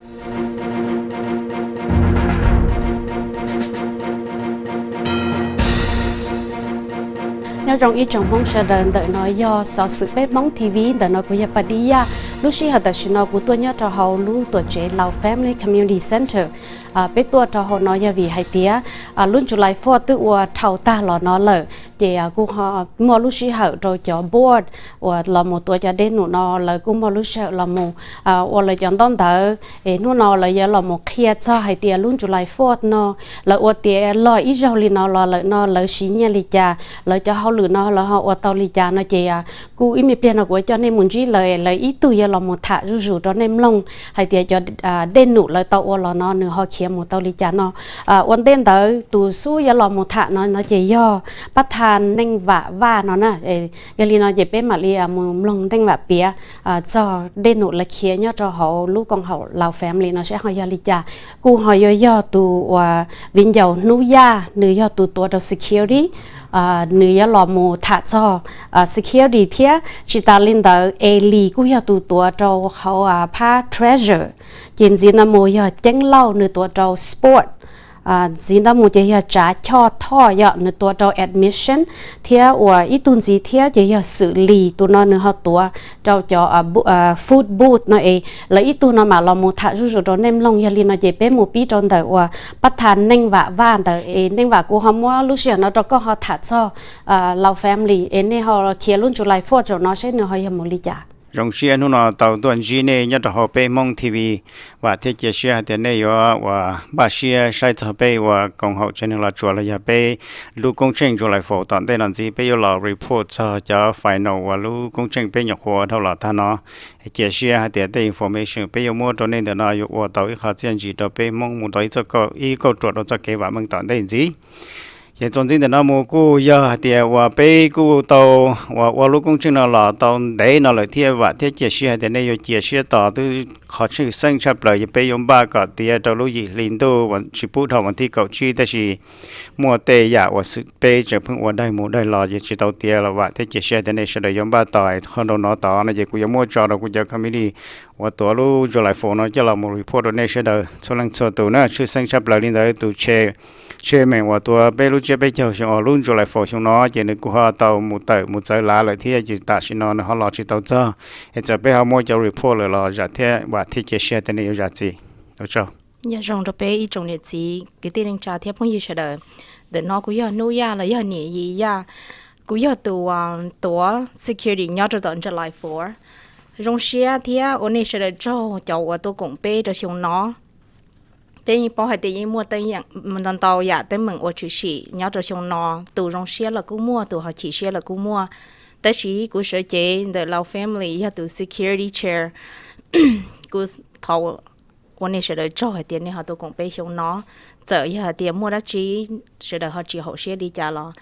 Nyob zoo ib tsoom Hmoob sawv daws, ntawm no yog xov xwm peb Hmoob T V, ntawm no kuv yog Pas Dib Yaj. Lub sij hawm tam sim no kuv tuaj nyob rau hauv lub tuam tsev Lao Family Community Center. Peb tuaj rau hauv no yog vim hais tias lub July Fourth twb ua dhau tag los no lawm, ces kuj ho muaj lub sij hawm rau cov board uas los mus tuav cov dej num no, lawv kuj muaj lub sij hawm los mus ua lawv cov ntaub ntawv. Es hnub no lawv yuav los mus qhia txog hais tias lub July Fourth no lawv ua tiav log ib zaug li no los lawm no lawv siv nyiaj li cas, lawv cov hauj lwm no lawv ho ua tau li cas no ces kuj ib me pliag no kuv yuav coj nej mus ntsib lawv, lawv ib tug yuav los mus tham zuj zus rau nej mloog hais tias cov dej num lawv tau ua los no nws ho khiav mus tau li cas no. Ua ntej ntawd tus xub yuav los mus tham no no ces yog pab tha Neej Vam Vaj no na. Yog li no ces peb mam li mus mloog Neej Vam piav txog dej num lawv khiav nyob rau hauv lub koom haum Lao Family no seb ho yog li cas. Kuj ho yuav yog tus uas viv ncaus Hnub Yaj, nws yog tus tuav rau security, nws yuav los mus tham txog security thiab. Tsis tas li ntawd, Es Lis kuj yog tus tuav rau hauv phab treasurer, ces ntxiv ntawd mus yog Ceeb Lauj, nws tuav rau sport. Ntxiv ntawd mus ces yog Tsav Choj Thoj, yog nws tuav rau admission, thiab uas ib tug ntxiv thiab ces yog Xwm Lis, tus no nws ho tuav rau cov food booth no es lawv ib tug no mam los mus tham zuj zus rau nej mloog. Yog li no ces peb mus pib rau ntawm uas pab tha Neej Vam Vaj ntawd. Es Neej Vam, kuv ho muab lub sij hawm no rau koj ho tham txog Lao Family es nej ho khiav lub July Fourth zaum no seb nws ho yog mus li cas. Zoo siab hnub no tau tuaj ntsib nej nyob rau hauv peb Hmoob T V. Vam thiab cia siab hais tias nej yuav uas npaj siab saib txog peb uas koom haum tsev neeg Los Tsuas los yog peb lub koob tsheej July Fourth tom ntej no ntxiv peb yuav los report txog cov final uas lub koob tsheej peb nyuam qhuav ua dhau los tag no. Cia siab hais tias tej information peb yuav muab rau nej ntawm no yuav ua tau ib qho txiaj ntsig rau peb Hmoob mus tau ib kauj ruam rau txoj kev vam meej tom ntej ntxiv. Ces txuas ntxiv ntawm no mus kuj yog hais tias uas peb kuj tau uas ua lub koob tsheej no los tau ntev no lawm thiab. Vam thiab cia siab hais tias nej yuav cia siab tos. Twb qhov tshwj xeeb tshaj plaws yog peb yuav npaj kom tiav rau lub yim hli ntuj tsis pub dhau vas thib kaum tsib, tab sis muaj tej yam uas xwm peb tseem pheej ua daig mus daig los ces tsis tau tiav los vam thiab cia siab tias nej sawv daws yuav npaj tos. Qhov rau no tod no ces kuv yuav muab tso rau kuv cov committee uas tuav lub July Fourth no coj los mus report rau nej sawv daws txhua leej txhua tus na. Tshwj xeeb tshaj plaws li ntawd tus chairman uas tuav peb lub tsiab peb caug xyoo, lub July Fourth xyoo no ces nws kuj ho tau mus tawm mus txawv lav lawm thiab, ces tam sim no nws ho los tsis tau txog. Es txawm peb ho muab cov report lawm los zam thiab vam thiab cia siab tias nej yuav zam txim. Ua tsaug. Nyob zoo rau peb ib tsoom niam txiv kwv tij neej tsa thiab phooj ywg sawv daws. Ntawm no kuv yog Hnub Yaj los yog niam Yim Yaj. Kuv yog tus tuav security nyob rau tom July Fourth. Zoo siab thiab ua nej sawv daws tsaug cov uas tuaj koom peb rau xyoo no. Peb yeej paub hais tias yeej muaj teeb ntau ntau yam teeb meem uas tshwm sim nyob rau xyoo no. Tus zoo siab los kuj muaj, tus ho chim siab los kuj muaj. Tab sis kuv sawv cev ntawm Lao Family yog tus security chair. Kuv thov ua nej sawv daws tsaug hais tias nej ho tuaj koom peb xyoo no. Txawm yog hais tias muaj dab tsi sawv daws ho tsis haum siab li cas los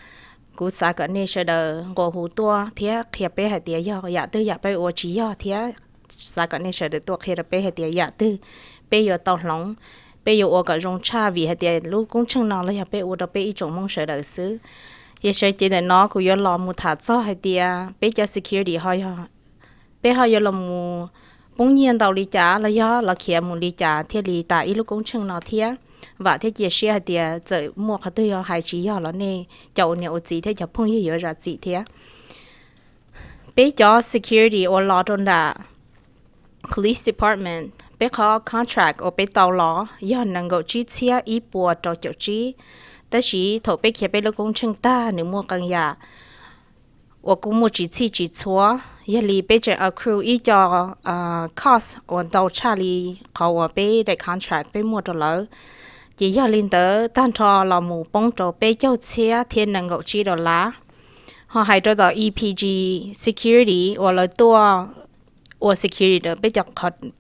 kuv xav kom nej sawv daws nqua hu tuaj thiab qhia peb hais tias yog yam twg yam peb ua tsis yog thiab xav kom nej sawv daws tuaj qhia rau peb hais tias yam twg peb yuav tau hloov, peb yuav ua kom zoo tshaj vim hais tias lub koob tsheej no los yog peb ua rau peb ib tsoom Hmoob sawv daws xwb. Yog sawv cev ntawm no kuv yuav los mus tham txog hais tias peb cov security ho yog peb ho yuav los mus poob nyiaj ntau li cas los yog los khiav mus li cas thiaj li tas ib lub koob tsheej no thiab. Vam thiab cia siab hais tias txawm muaj qhov twg yog hais tsis yog los nej cov ua niam ua txiv thiab cov phooj ywg yuav zam txim thiab. Peb cov security uas los rau nram police department, peb qhov contract uas peb tau los yog nees nkaum tsib txhiab ib puas rau caum tsib. Tab sis thaum peb khiav peb lub koob tsheej tag nws muaj qee yam uas kuj muaj tsis txhij tsis txhua, yog li peb tseem accrue ib co cost uas ntau tshaj li qhov uas peb daim contract peb muaj rau lawv. Ces yog li ntawd tag nrho los mus poob rau peb caug txhiab thiab nees nkaum tsib dollar. Ho hais rau tom E P G security uas lawv tuaj ua security rau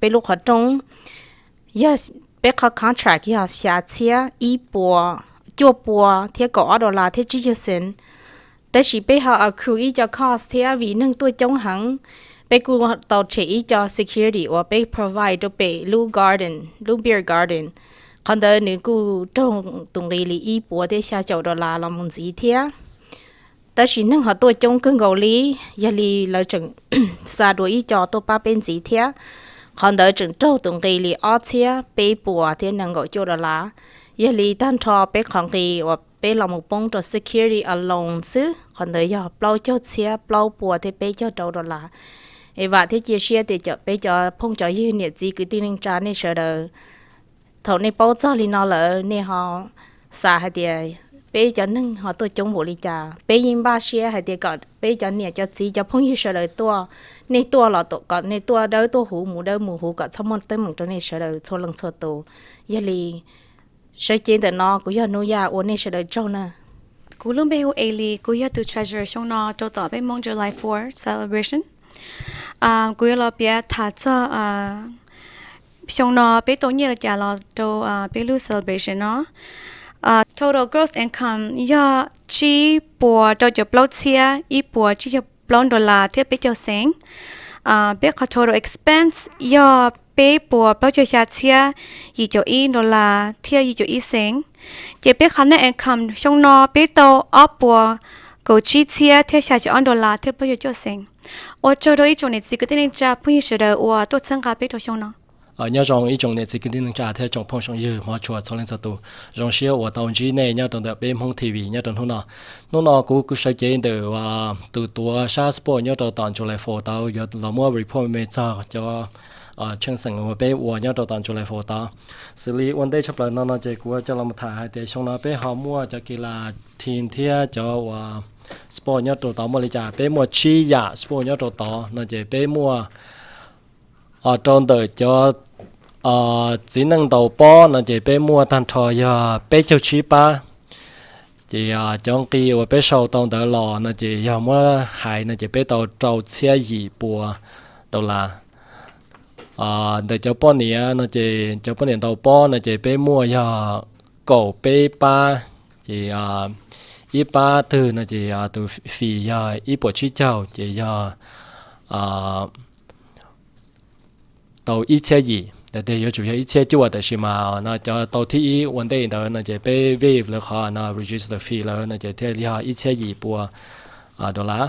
peb lub qhov rooj, yog peb qhov contract yog xya txhiab ib puas, cuaj pua thiab kaum ob dollar thiab tsib caug cent. Tab sis peb ho accrue ib co cost thiab vim neeg tuaj coob heev, peb kuj tau tshem ib co security uas peb provide rau pem lub garden, lub beer garden. Qhov ntawd nws kuj raug tus nqi li ib puas thiab xya caum dollar los mus ntxiv thiab. Tab sis neeg ho tuaj coob kawg nkaus li, yog li lawv tseem xa dua ib co tuaj pab peb ntxiv thiab. Qhov ntawd tseem raug tus nqi li ob txhiab peb puas thiab nees nkaum cuaj dollar. Yog li tag nrho peb qhov nqi uas peb los mus poob rau security alone xwb, qhov ntawd yog plaub caug txhiab plaub puas thiab peb caug rau dollar. Es vam thiab cia siab tias peb cov phooj cov ywg niam txiv kwv tij neej tsa nej sawv daws, thaum nej paub txog li no lawm nej ho xav hais tias peb cov neeg ho tuaj coob npaum li cas. Peb yeej npaj siab hais tias kom peb cov niam cov txiv cov phooj ywg sawv daws tuaj, nej tuaj los kom nej tuaj dawb tuaj huv mus dawb mus huv kom txhob muaj teeb meem rau nej sawv daws txhua leej txhua tus. Yog li sawv cev ntawm no kuv yog Hnub Yaj ua nej sawv daws tsaug na. Kuv lub npe hu Eli, kuv yog tus treasurer xyoo no rau tom peb Hmoob July Fourth celebration. Kuv yuav los piav tham txog xyoo no peb tau nyiaj li cas los rau peb lub celebration no. Total gross income yog tsib puas rau caum plaub txhiab ib puas tsib caug plaub dollar thiab peb caug xees. Peb qhov total expense yog peb puas plaub caug xya txhiab yim caum ib dollar thiab yim caum ib xees. Ces peb qhov net income xyoo no peb tau ob puas kaum tsib txhiab thiab xya caum ob dollar thiab plaub caug cuaj xees. Ua tsaug rau ib tsoom niam txiv kwv tij neej tsa phooj ywg sawv daws uas tuaj txhawb nqa peb rau xyoo no. Nyob zoo ib tsoom niam txiv kwv tij neej tsa thiab tsoom phooj tsoom ywg hmov tshua txhua leej txhua tus. Zoo siab uas tau ntsib nej nyob rau ntawm peb Hmoob T V nyob rau hnub no. Hnub no kuv sawv cev ntawm tus tuav sab sport nyob rau tom July Four tau yuav los muab report me txog cov tsheej xeem uas peb ua nyob rau tom July Four tau. Xws li ua ntej tshaj plaws no no ces kuv coj los tham hais tias xyoo no peb ho muaj cov kis las team thiab cov uas sport nyob rau tod muaj li cas. Peb muaj tsib yam sport nyob rau tod no ces peb muaj rau ntawm cov txiv neej ntaus pob no ces peb muaj tag nrho yog peb caug tsib pab. Ces cov nqi uas peb sau tau ntawd los no ces yog muab hais no ces peb tau rau txhiab yim puas dollar. Ntawm cov poj niam no ces cov poj niam ntaus pob no ces peb muaj yog kaum peb pab. Ces ib pab twg no ces tus fee yog ib puas tsib caug ces yog tau ib txhiab yim, tias yuav tsum yog ib txhiab cuaj, tab sis mas no cov tau thib ib ua ntej ntawd no ces peb waive lawv qhov no register fee lawm no ces thiaj yog ib txhiab yim puas dollar.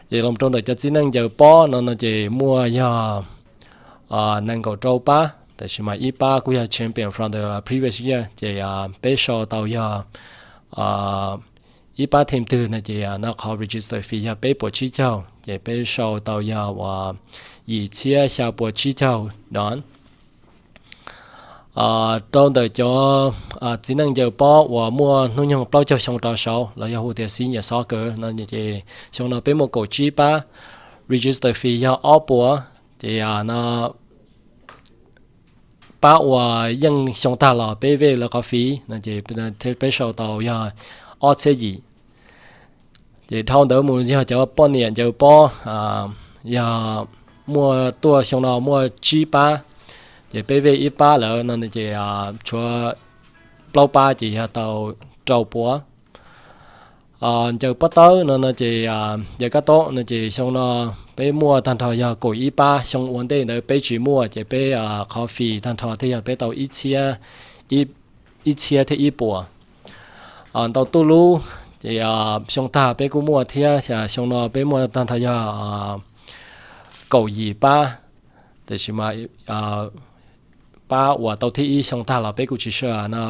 Ces los rau ntawm cov txiv neej ncaws pob no no ces muaj yog nees nkaum rau pab, tab sis mas ib pab kuj yog champion from the previous year, ces peb sau tau yog ib pab team twg no ces no qhov register fee yog peb puas tsib caug, ces peb sau tau yog uas yim txhiab xya puas tsib caug don. Rau ntawm cov txiv neej ncaws pob uas muaj hnub nyoog plaub caug xyoo rov saud los yog hu tias senior soccer no ces xyoo no peb muaj kaum tsib pab, register fee yog ob puas, ces no pab uas yeej xyoo tag los peb waive lawv qhov fee no ces peb sau tau yog ob txhiab yim. Ces dhau ntawd mus yog cov poj niam ncaws pob, yog muaj tuaj xyoo no muaj tsib pab, ces peb waive ib pab lawm no ces tshuav plaub pab ces yog tau rau puas. Ncaws pob tawb no no ces ncaws kab tob no ces xyoo no peb muaj tag nrho yog kaum ib pab, xyoo ua ntej ntawd peb tsis muaj ces peb qhov fee tag nrho thiaj yog peb tau ib txhiab, ib txhiab thiab ib puas. Ntau tuj lub ces xyoo tag peb kuj muaj thiab, xyoo no peb muaj tag nrho yog kaum yim pab, tab sis mas pab uas tau thib ib xyoo tag los peb kuj tsis sau no,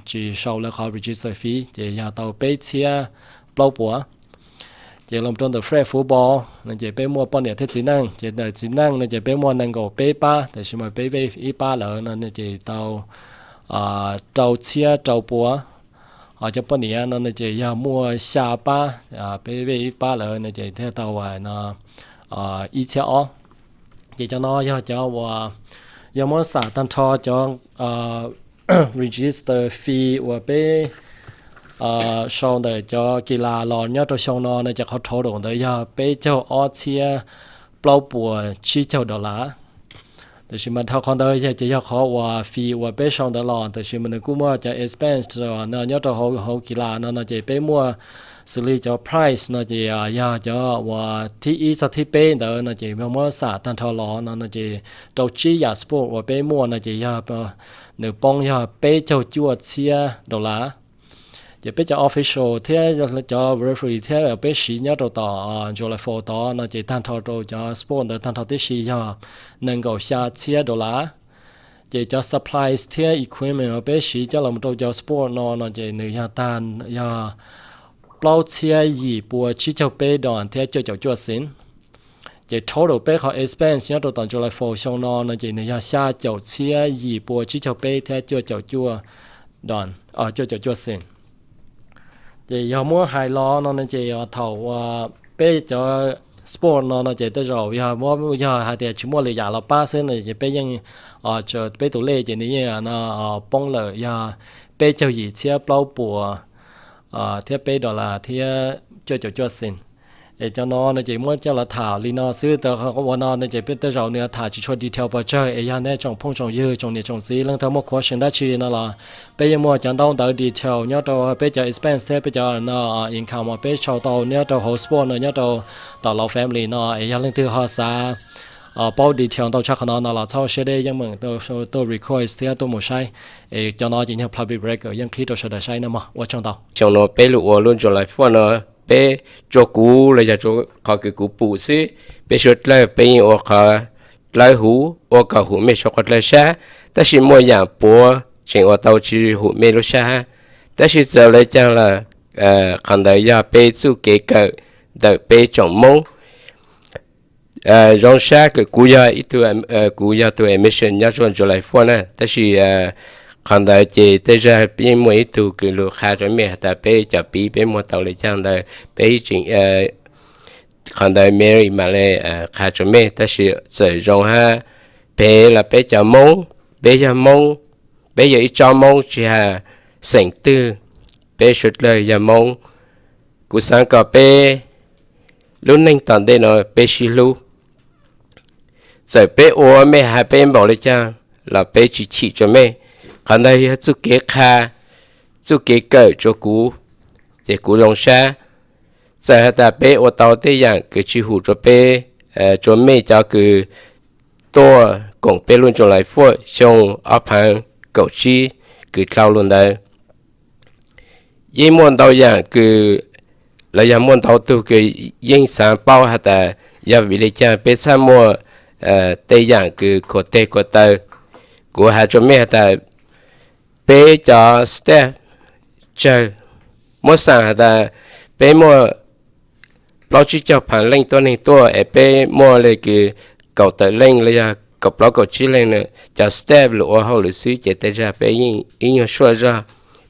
tsis sau lawv qhov register fee ces yog tau peb txhiab plaub puas. Ces los rau ntawm flag football no ces peb muaj poj niam thiab txiv neej, ces ntawm txiv neej no ces peb muaj nees nkaum peb pab, tab sis mas peb waive ib pab lawm no ces tau rau txhiab rau puas. Ho cov poj niam no no ces yog muaj xya pab, peb waive ib pab lawm no ces thiaj tau no ib txhiab ob. Ces cov no yog cov uas yog muab xam tag nrho cov register fee uas peb sau ntawm cov kis las los nyob rau xyoo no no ces qhov total ntawd yog peb caug ob txhiab plaub puas tsib caug dollar. Tab sis mas dhau qhov ntawd yog ces yog qhov uas fee uas peb sau ntawd los, tab sis mas nws kuj muaj cov expense no nyob rau hauv kis las no no ces peb muaj xws li cov prize no ces yog cov uas thib ib txog thib peb ntawd no ces muab xam tag nrho los no no ces rau tsib yam sport uas peb muaj no ces yog nws poob yog peb caug cuaj txhiab dollar. Ces peb cov official thiab cov referee thiab peb siv nyob rau tom July Four tod no ces tag nrho rau cov sport ntawd tag nrho tib si yog nees nkaum xya txhiab dollar. Ces cov supplies thiab equipment uas peb siv coj los rau cov sport no no ces nws yog tag, yog plaub txhiab yim pua tsib caug peb dollar thiab cuaj caum cuaj cent. Ces total peb qhov expense nyob rau tom July Four xyoo no no ces nws yog xya caum txhiab yim pua tsib caug peb thiab cuaj caum cuaj dollar, cuaj caum cuaj cent. Ces yog muab hais los no no ces thaum peb cov sport no no ces tej zaum yog muab, yog hais tias tsis muaj lwm yam los pab xwb no ces peb yeej tsa peb tus lej ces nws yeej no poob lawm yog peb caug yim txhiab plaub puas thiab peb dollar thiab cuaj caum cuaj cent. Es cov no no ces muab coj los tham li no xwb, ua no no ces peb tej zaum nws tham tsis tshua detail pes tsawg, es yog nej tsoom phooj tsoom ywg tsoom niam tsoom txiv leej twg muaj question dab tsi no los peb yeej muaj cov ntaub ntawv detail nyob rau peb cov expense thiab peb cov no income uas peb sau tau nyob rau hauv sport no nyob rau tom Lao Family no. Es yog leej twg ho xav paub detail ntau tshaj qhov no no los txhob siab deb, yeej meem tuaj request thiab tuaj mus saib. Es cov no ces yog public record yeej qhib rau sawv daws saib no mog. Ua tsaug ntau. Xyoo no peb lug ua lub July Four no, peb, rua kuv los yog rua qhov kws kuv pum xwb, peb suav dlawg peb yeej ua qhov dlawb huv, ua kom hum mej suav qhov dlawg sab, tab sis muaj yaam puav tseem ua tau tsis hum mej lub sab hab. Tab sis txawm le caag lawm, qhov ntawd yog peb txuj kev kawm ntawm peb tsoom Moob. Zoo sab kws kuv yog ib tug, kuv yog tug admission nyob rua July Four na, tab sis qhov ntawd ces tej zag yeej muaj ib tug kws lug qha rua mej has tas peb cov piv peb muag tau le caag ntawd, peb tseem, qhov ntawd Mary mam le qha rua mej, tab sis txawm zoo hab phem los peb cov Moob, peb yog Moob, peb yog ib tsob Moob tsis has xeem twg, peb suav dlawg yog Moob. Kuv xaav kom peb lub neej tom ntej no peb sib hlub. Txawm peb ua mej has peb npaum le caag los peb tsis chim rua mej. Qhov ntawd yog txuj kev qha, txuj kev kawm rua kuv, ces kuv zoo sab. Txawm has tas peb ua tau tej yaam kws tsis hum rua peb, rua mej cov kws tuaj koom peb lub July Four xyoo ob phaav kaum tsib kws dlhau lug ntawd. Yeej muaj ntau yaam kws, los yog muaj ntau tug kws yeej xaav paub has tas yog vim le caag peb txhaj muaj tej yaam kws khuam teg khuam taw. Kuv has rua mej has tas peb cov staff tsawg, muab xaam has tas peb muaj plaub tsib caug phaav leej tuab neeg tuaj es peb muaj le kws kaum tawm leej los yog kaum plaub kaum tsib leej na, cov staff lug ua hauj lwm xwb ces tej zag peb yeej ib nyuag suaj zog,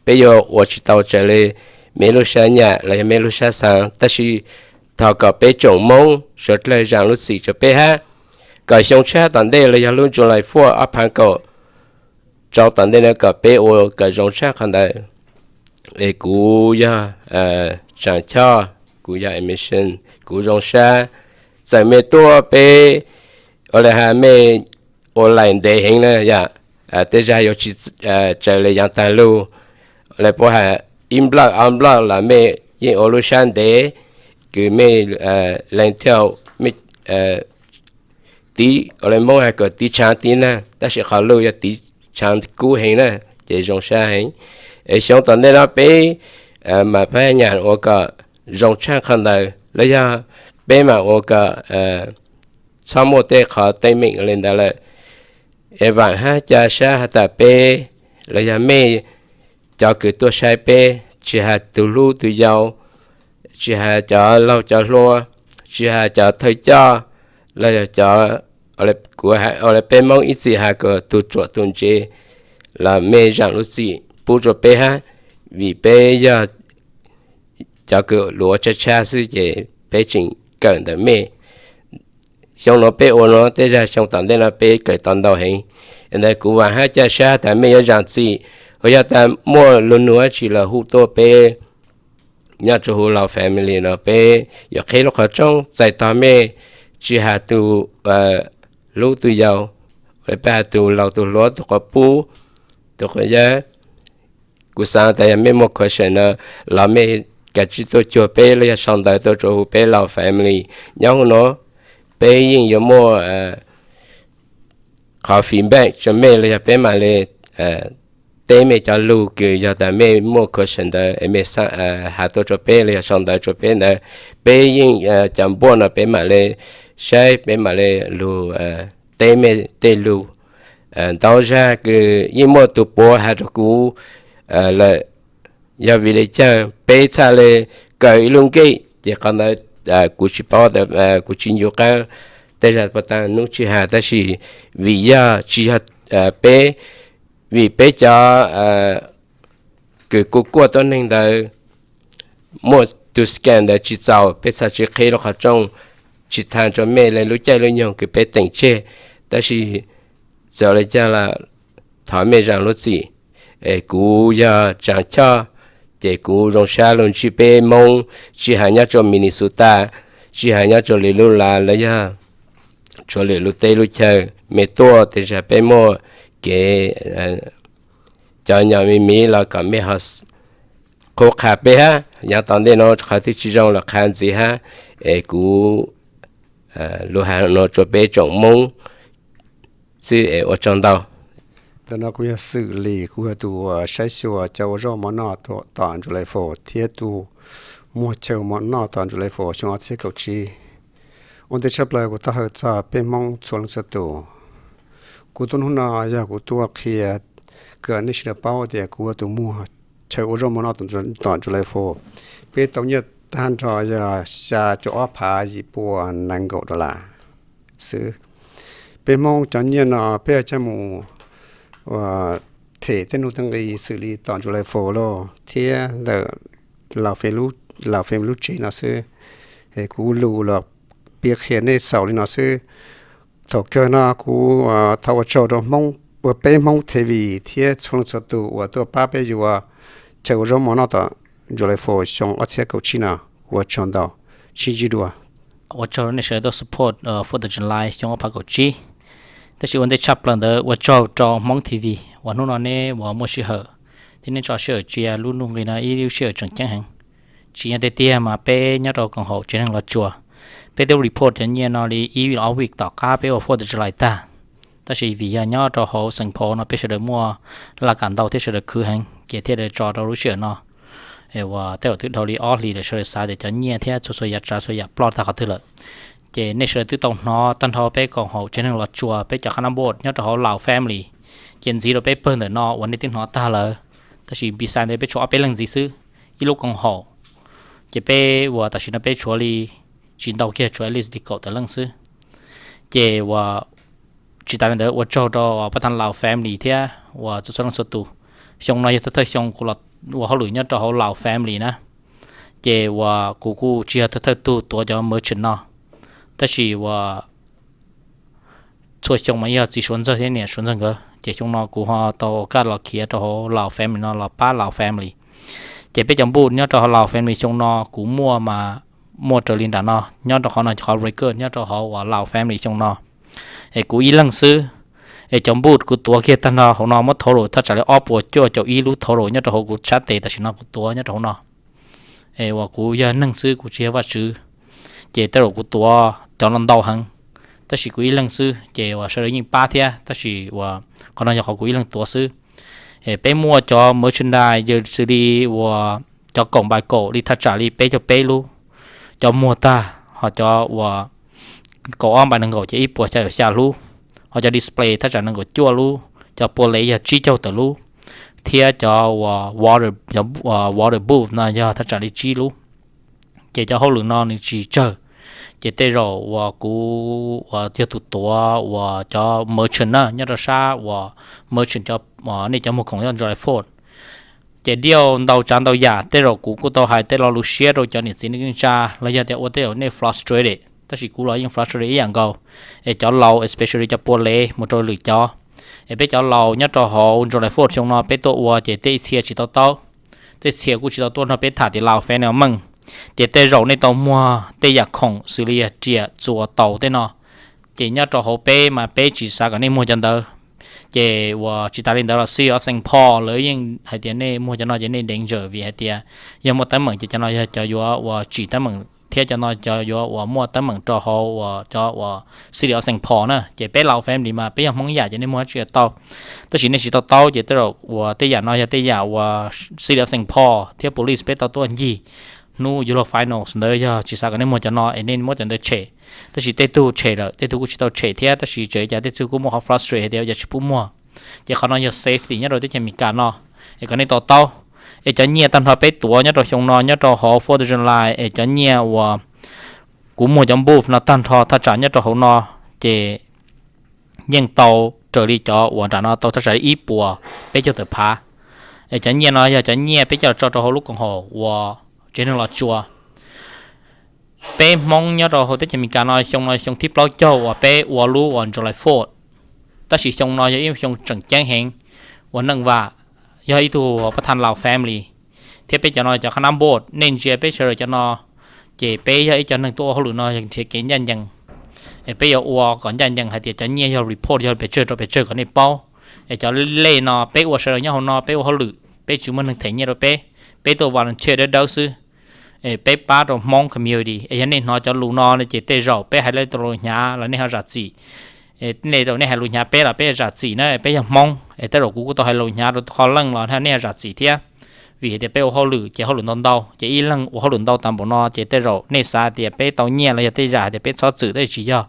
peb yuav ua tsis tau raws le mej lub sab nyam los yog mej lub sab xaav. Tab sis thov kom peb tsoom Moob suav dlawg zaam lub txim rua peb hab, kom xyoo tshab tom ntej los yog lub July Four ob phaav kaum rau tom ntej no kom peb ua kom zoo tshaj qhov ntawd. Es kuv yog Tsaam Choj, kuv yog admission, kuv zoo sab. Txawm mej tuaj peb ua le has mej ua laim ntev heev na yom, tej zag yuav tsis raws le yaav taag lug, le puab has ib nplawm ob nplawm los mej yeej ua lub sab ntev, kws mej lees thiaj mej tiv, ua le Moob has kom tiv tshaav tiv naag, tab sis qhov lug yog tiv tshaav kub heev na, ces zoo sab heev. Es xyoo tom ntej no peb mam phab nyam ua kom zoo tshaj qhov ntawd los yog peb mam ua kom txhob muaj tej qhov teeb meem le ntawd lawm. Es vaam hab ca sab has tas peb los yog mej cov kws tuaj saib peb, tsis has tug hlub tug yau, tsis has cov laug cov hluas, tsis has cov thawj coj, los yog cov, kuv ua le peb Moob ib txwm has kom tug ruam tug ntse, los mej zaam lub txim pub rua peb hab, vim peb yog cov kws lug ua tshab tshab xwb ces peb tseem kawm ntawm mej. Xyoo nuav peb ua nuav tej zag xyoo tom ntej no peb kawm tau ntau heev. Ntawd kuv vaam hab ca sab tas mej yuav zaam txim, hos yog tas muaj lug nug dab tsi los hu tuaj peb nyob rua huv Lao Family no peb yuav qheb lub qhov rooj txais tog mej, tsis has tug hlub tug yau, peb has tug laug tug hluas tug quas puj tug quas yawg. Kuv xaav tas yog mej muaj question no los mej kav tsij tuaj cuag peb los yog sau ntawv tuaj rua huv peb Lao Family nyob huv nuav, peb yeej yuav muaj qhov feedback rua mej los yog peb mam le teb mej cov lug kws yog tas mej muaj question ntawd es mej has tuaj rua peb los yog sau ntawv rua peb ntawd, peb yeej cov npuaj no peb mam le saib, peb mam le lug teb mej tej lug. Ntau zag kws yeej muaj tug puav has rua kuv lawm, yog vim le caag peb txhaj le kaw ib lub nkeej, ces qhov ntawd kuv tsis paub, kuv tsis ncu qaab tej zag puas taag nub tsis has, tab sis vim yog tsis yog peb, vim peb cov kws kuj kuaj tuab neeg ntawd muaj tug scam ntawd tsis txaus, peb txhaj tsis qheb lub qhov rooj, tsis thaag rua mej le lub caij lub nyoog kws peb teem tseg. Tab sis txawm le caag los thov mej zaam lub txim. Es kuv yog Tsaav Choj, ces kuv zoo sab lug ntsib peb Moob, tsis has nyob rua Minnesota, tsis has nyob rua lwm lub lav los yog rua lwm lub teb lub chaw, mej tuaj tej zag peb muaj kev cov nyom me miv los kom mej ho qhuab qha peb hab. Nyob tom ntej nuav qhov twg tsis zoo los qha ntxiv hab. Es kuv lug has nuav rua peb tsoom Moob xwb es ua tsaug ntau. Ntawm no kuv yog Xwm Lis, kuv yog tug saib xyuas cov ua zaub mov noj tom July Four thiab tug muag chaw mov noj tom July Four xyoo ob txhiab kaum tsib. Ua ntej tshaj plaws kuv taub hau txog peb Hmoob txhua leej txhua tus. Kuv tuaj hnub no yog kuv tuaj qhia kom nej sawv daws paub tias kuv yog tus muag chaw ua zaub mov noj tom July Four. Peb tau nyiaj tag nrho yog xya caum ob phav yim pua nees nkaum dollar xwb. Peb Hmoob cov nyiaj no peb coj mus them tej nuj tej nqi xws li tom July Four lauj thiab ntawm Laus Family lub tsev no xwb. Es kuv lus los piav qhia nej xaus li no xwb. Thaum kawg no kuv thov ua tsaug rau Hmoob, ua peb Hmoob T V thiab txhua leej txhua tus uas tuaj pab peb yuav chaw ua zaub mov noj tom July Four xyoo ob txhiab kaum tsib no. Ua tsaug ntau, sib ntsib dua. Ua tsaug nej sawv daws tuaj support Fourth of July xyoo ob phav kaum tsib. Tab sis ua ntej tshaj plaws ntawd ua tsaug rau Hmoob T V uas hnub no neb uas muaj sij hawm thiab neb tso sij hawm tsia lub nuj nqi no ib lub sij hawm tseem ceeb heev. Tsim nyog tiag tiag mas peb nyob rau koom haum tsev neeg Los Tsuas, peb twb report cov nyiaj no li ib ob week tom qab peb ua Fourth of July tag. Tab sis vim yog nyob rau hauv Saint Paul no peb sawv daws muaj laj kam ntau thiab sawv daws khwv heev ces thiaj li tso rau lub sij hawm no. Es uas tej zaum twb dhau li ob hlis lawm sawv daws xav tias cov nyiaj thiab txhua txhua yav tsav txhua yam ploj tag qhov twg lawm. Ces nej sawv daws twb tau hnov tag nrho peb koom haum tsev neeg Los Tsuas peb cov qhab nab npoj nyob rau hauv Laus Family. Ces ntxiv rau peb pawg ntawm no uas nej twb hnov tag lawm, tab sis beside ntawd peb tshuav ob peb leeg ntxiv xwb, ib lub koom haum. Ces peb uas tam sim no peb tshuav li tsis ntau kiag, tshuav at least li kaum tawm leej xwb. Ces uas tsis tas li ntawd ua tsaug rau pab thab Laus Family thiab uas txhua txhua leej txhua tus. Xyoo no yog thawj thawj xyoo kuv los ua hauj lwm nyob rau hauv Laus Family na. Ces uas kuv kuj tsis yog thawj thawj tug tuav cov merchant no, tab sis uas txhua xyoo mas yog txiv Suav Ntxawg thiab niam Suav Ntxawg nkawd, ces xyoo no kuv ho tau kaj los khiav rau hauv Laus Family no los pab Laus Family. Ces peb cov npuj nyob rau hauv Laus Family xyoo no kuv muaj mas muaj raws li nram no, nyob rau qhov no qhov record nyob rau hauv uas Laus Family xyoo no es kuv ib leeg xwb. Es cov npuj kuv tuav kiag tag nrho hauv no muab total thaj tsam li ob puas cuaj caum ib lub total nyob rau hauv kuv tshab tes tam sim no kuv tuav nyob rau hauv no. Es uas kuv yog neeg xwb, kuv tsis yog Vajtswv, ces tej zaum kuv tuav cov no ntau heev, tab sis kuv ib leeg xwb ces uas sawv daws yeej pab thiab, tab sis uas qhov no yog qhov kuv ib leeg tuav xwb. Es peb muaj cov merchandise yog xws li uas cov kaum npais kaum li thaj tsam li peb caug peb lub, cov muag tag, ho cov uas kaum ob npais nees nkaum ces ib puas xya caum xya lub, ho cov display thaj tsam nees nkaum cuaj lub, cov pua lev yog tsib caug tawm lub, thiab cov uas water, water booth no yog thaj tsam li tsib lub. Ces cov hauj lwm no nws tsis tsawg, ces tej zaum uas kuv uas yog tus tuav uas cov merchant na nyob rau sab uas merchant cov, nej cov muag khoom nyob July Fourth. Ces diau ntau tsav ntau yam, tej zaum kuv kuj tau hais tej lo lus siab rau cov niam txiv neej tsa los yog tias ua tej zaum nej frustrated, tab sis kuv los yeej frustrated ib yam nkaus. Es cov laus especially cov pua lev mus rau lwm cov, es peb cov laus nyob rau hauv July Fourth xyoo no peb tuaj ua ces tej txhia tsis tau taub, tej txhia kuj tsis tau tuaj nrog peb tham tias Laus Family meej, tias tej zaum nej tau muag tej yam khoom xws li yog riam txuas taus tej no. Ces nyob rau hauv peb mas peb tsis xav kom nej muag cov ntawd. Ces uas tsis tas li ntawd los City of Saint Paul lawv yeej hais tias nej muag cov no ces nej danger vim hais tias yog muaj teeb meem ces cov no yog cov yuav uas tsim teeb meem thiab cov no cov yuav uas muaj teeb meem rau hauv uas cov uas City of Saint Paul na. Ces peb Lao family mas peb yog Hmoob ib yam ces nej muaj dab tsi tau. Tab sis nej tsis tau taub ces tej zaum uas tej yam no yog tej yam uas City of Saint Paul thiab police peb tau tuaj ncig hnub Euro finals ntawd, yog tsis xav kom nej muag cov no es nej muab cov ntawd tshem. Tab sis tej tug tshem lawm, tej tug kuj tsis tau tshem thiab, tab sis tseem cas tej tug kuj muaj qhov frustrate hais tias ua cas tsis pub muag. Ces qhov no yog safety nyob rau teb chaws Amelikas no, es kom nej to taub. Es cov nyiaj tag nrho peb tuav nyob rau xyoo no nyob rau hauv Fourth of July es cov nyiaj uas kuv muag cov booth no tag nrho thaj tsam nyob rau hauv no, ces yeej tau raws li cov uas nram no tau thaj tsam li ib puas peb caug tawm phav. Es cov nyiaj no yog cov nyiaj peb coj los tso rau hauv lub koom haum uas tsev neeg Los Tsuas. Peb Hmoob nyob rau hauv teb chaws Amelikas no xyoo no xyoo thib plaub caug uas peb ua lub uas July Fourth. Tab sis xyoo no yog ib xyoo tseem ceeb heev uas Neej Vam yog ib tug pab thaj Lao family thiab peb cov no cov qhab nab board, nej ntsia peb sawv daws cov no, ces peb yog ib co neeg tuaj ua hauj lwm no yog nrhiav kev ncaj ncees. Es peb yuav ua kom ncaj ncees hais tias cov nyiaj yog report yog pes tsawg rau pes tsawg kom nej paub. Es cov lej no peb ua sawv daws nyob hauv no peb ua hauj lwm, peb tsis muaj neeg them nyiaj rau peb, peb tuaj volunteer dawb dawb xwb. Es peb pab rau Hmoob community, es yog nej hnov cov lus no ces tej zaum peb hais lawv tau lus hnyav los nej ho zam txim. Nej tau nej hais lus hnyav peb los peb zam txim na, peb yog Hmoob, es tej zaum kuv kuj tau hais lus hnyav rau qhov leej los nej ho zam txim thiab. Vim hais tias peb ua hauj lwm ces hauj lwm ntau ntau, ces ib leeg ua hauj lwm ntau tas npaum no ces tej zaum nej xav tias peb tau nyiaj los yog tej zam hais tias peb txhob txwm, tab sis tsis yog.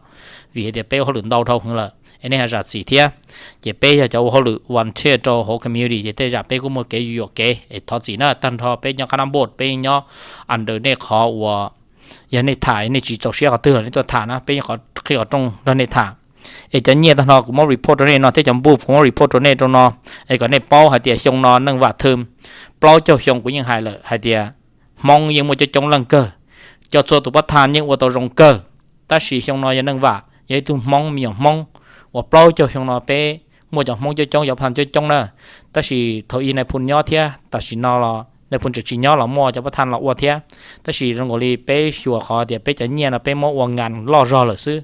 Vim hais tias peb ua hauj lwm ntau dhau heev lawm es nej ho zam txim thiab. Ces peb yog cov ua hauj lwm volunteer rau hauv community ces tej zam peb kuj muaj kev yuam kev es thov txim na. Tag nrho peb nyob qhab nab board, peb nyob under nej qhov uas yog nej tham nej tsis txaus siab qhov twg los nej tuaj tham na, peb yeej qhov qhib qhov rooj nrog nej tham. Es cov nyiaj tag nrho kuv muab report rau nej no thiab cov booth kuv muab report rau nej rau no, es kom nej paub hais tias xyoo no Neej Vam thwm plaub caug xyoo kuv yeej hais lawm hais tias Hmoob yeej muaj coob coob leej kawg, cov txhua tus pab thaj yeej ua tau zoo kawg. Tab sis xyoo no yog Neej Vam yog ib tug Hmoob me nyuam Hmoob uas plaub caug xyoo no peb muaj cov Hmoob coob coob, cov pab thaj coob coob na. Tab sis thaum ub nais phoo nyob thiab tam sim no los nais phoo tseem tsis nyob los muaj cov pab thaj los ua thiab. Tab sis zoo nkaus li peb xyuas qhov tias peb cov nyiaj no peb muab ua ngas loj zog lawm xwb,